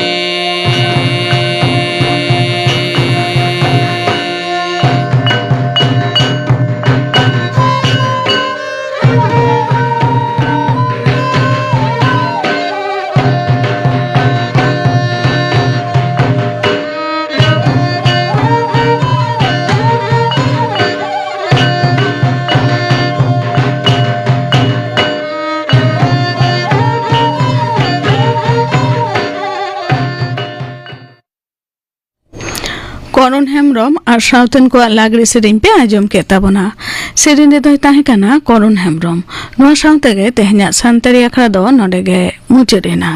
ᱠᱚᱨᱚᱱ ᱦᱮᱢᱵᱽᱨᱚᱢ ᱟᱨ ᱥᱟᱶᱛᱮᱱ ᱠᱚᱣᱟᱜ ᱞᱟᱜᱽᱲᱮ ᱥᱮᱨᱮᱧ ᱯᱮ ᱟᱸᱡᱚᱢ ᱠᱮᱫ ᱛᱟᱵᱚᱱᱟ᱾ ᱥᱮᱨᱮᱧ ᱨᱮᱫᱚᱭ ᱛᱟᱦᱮᱸ ᱠᱟᱱᱟ ᱠᱚᱨᱚᱱ ᱦᱮᱢᱵᱽᱨᱚᱢ᱾ ᱱᱚᱣᱟ ᱥᱟᱶ ᱛᱮᱜᱮ ᱛᱮᱦᱮᱧᱟᱜ ᱥᱟᱱᱛᱟᱲᱤ ᱟᱠᱷᱲᱟ ᱫᱚ ᱱᱚᱰᱮ ᱜᱮ ᱢᱩᱪᱟᱹᱫ ᱮᱱᱟ᱾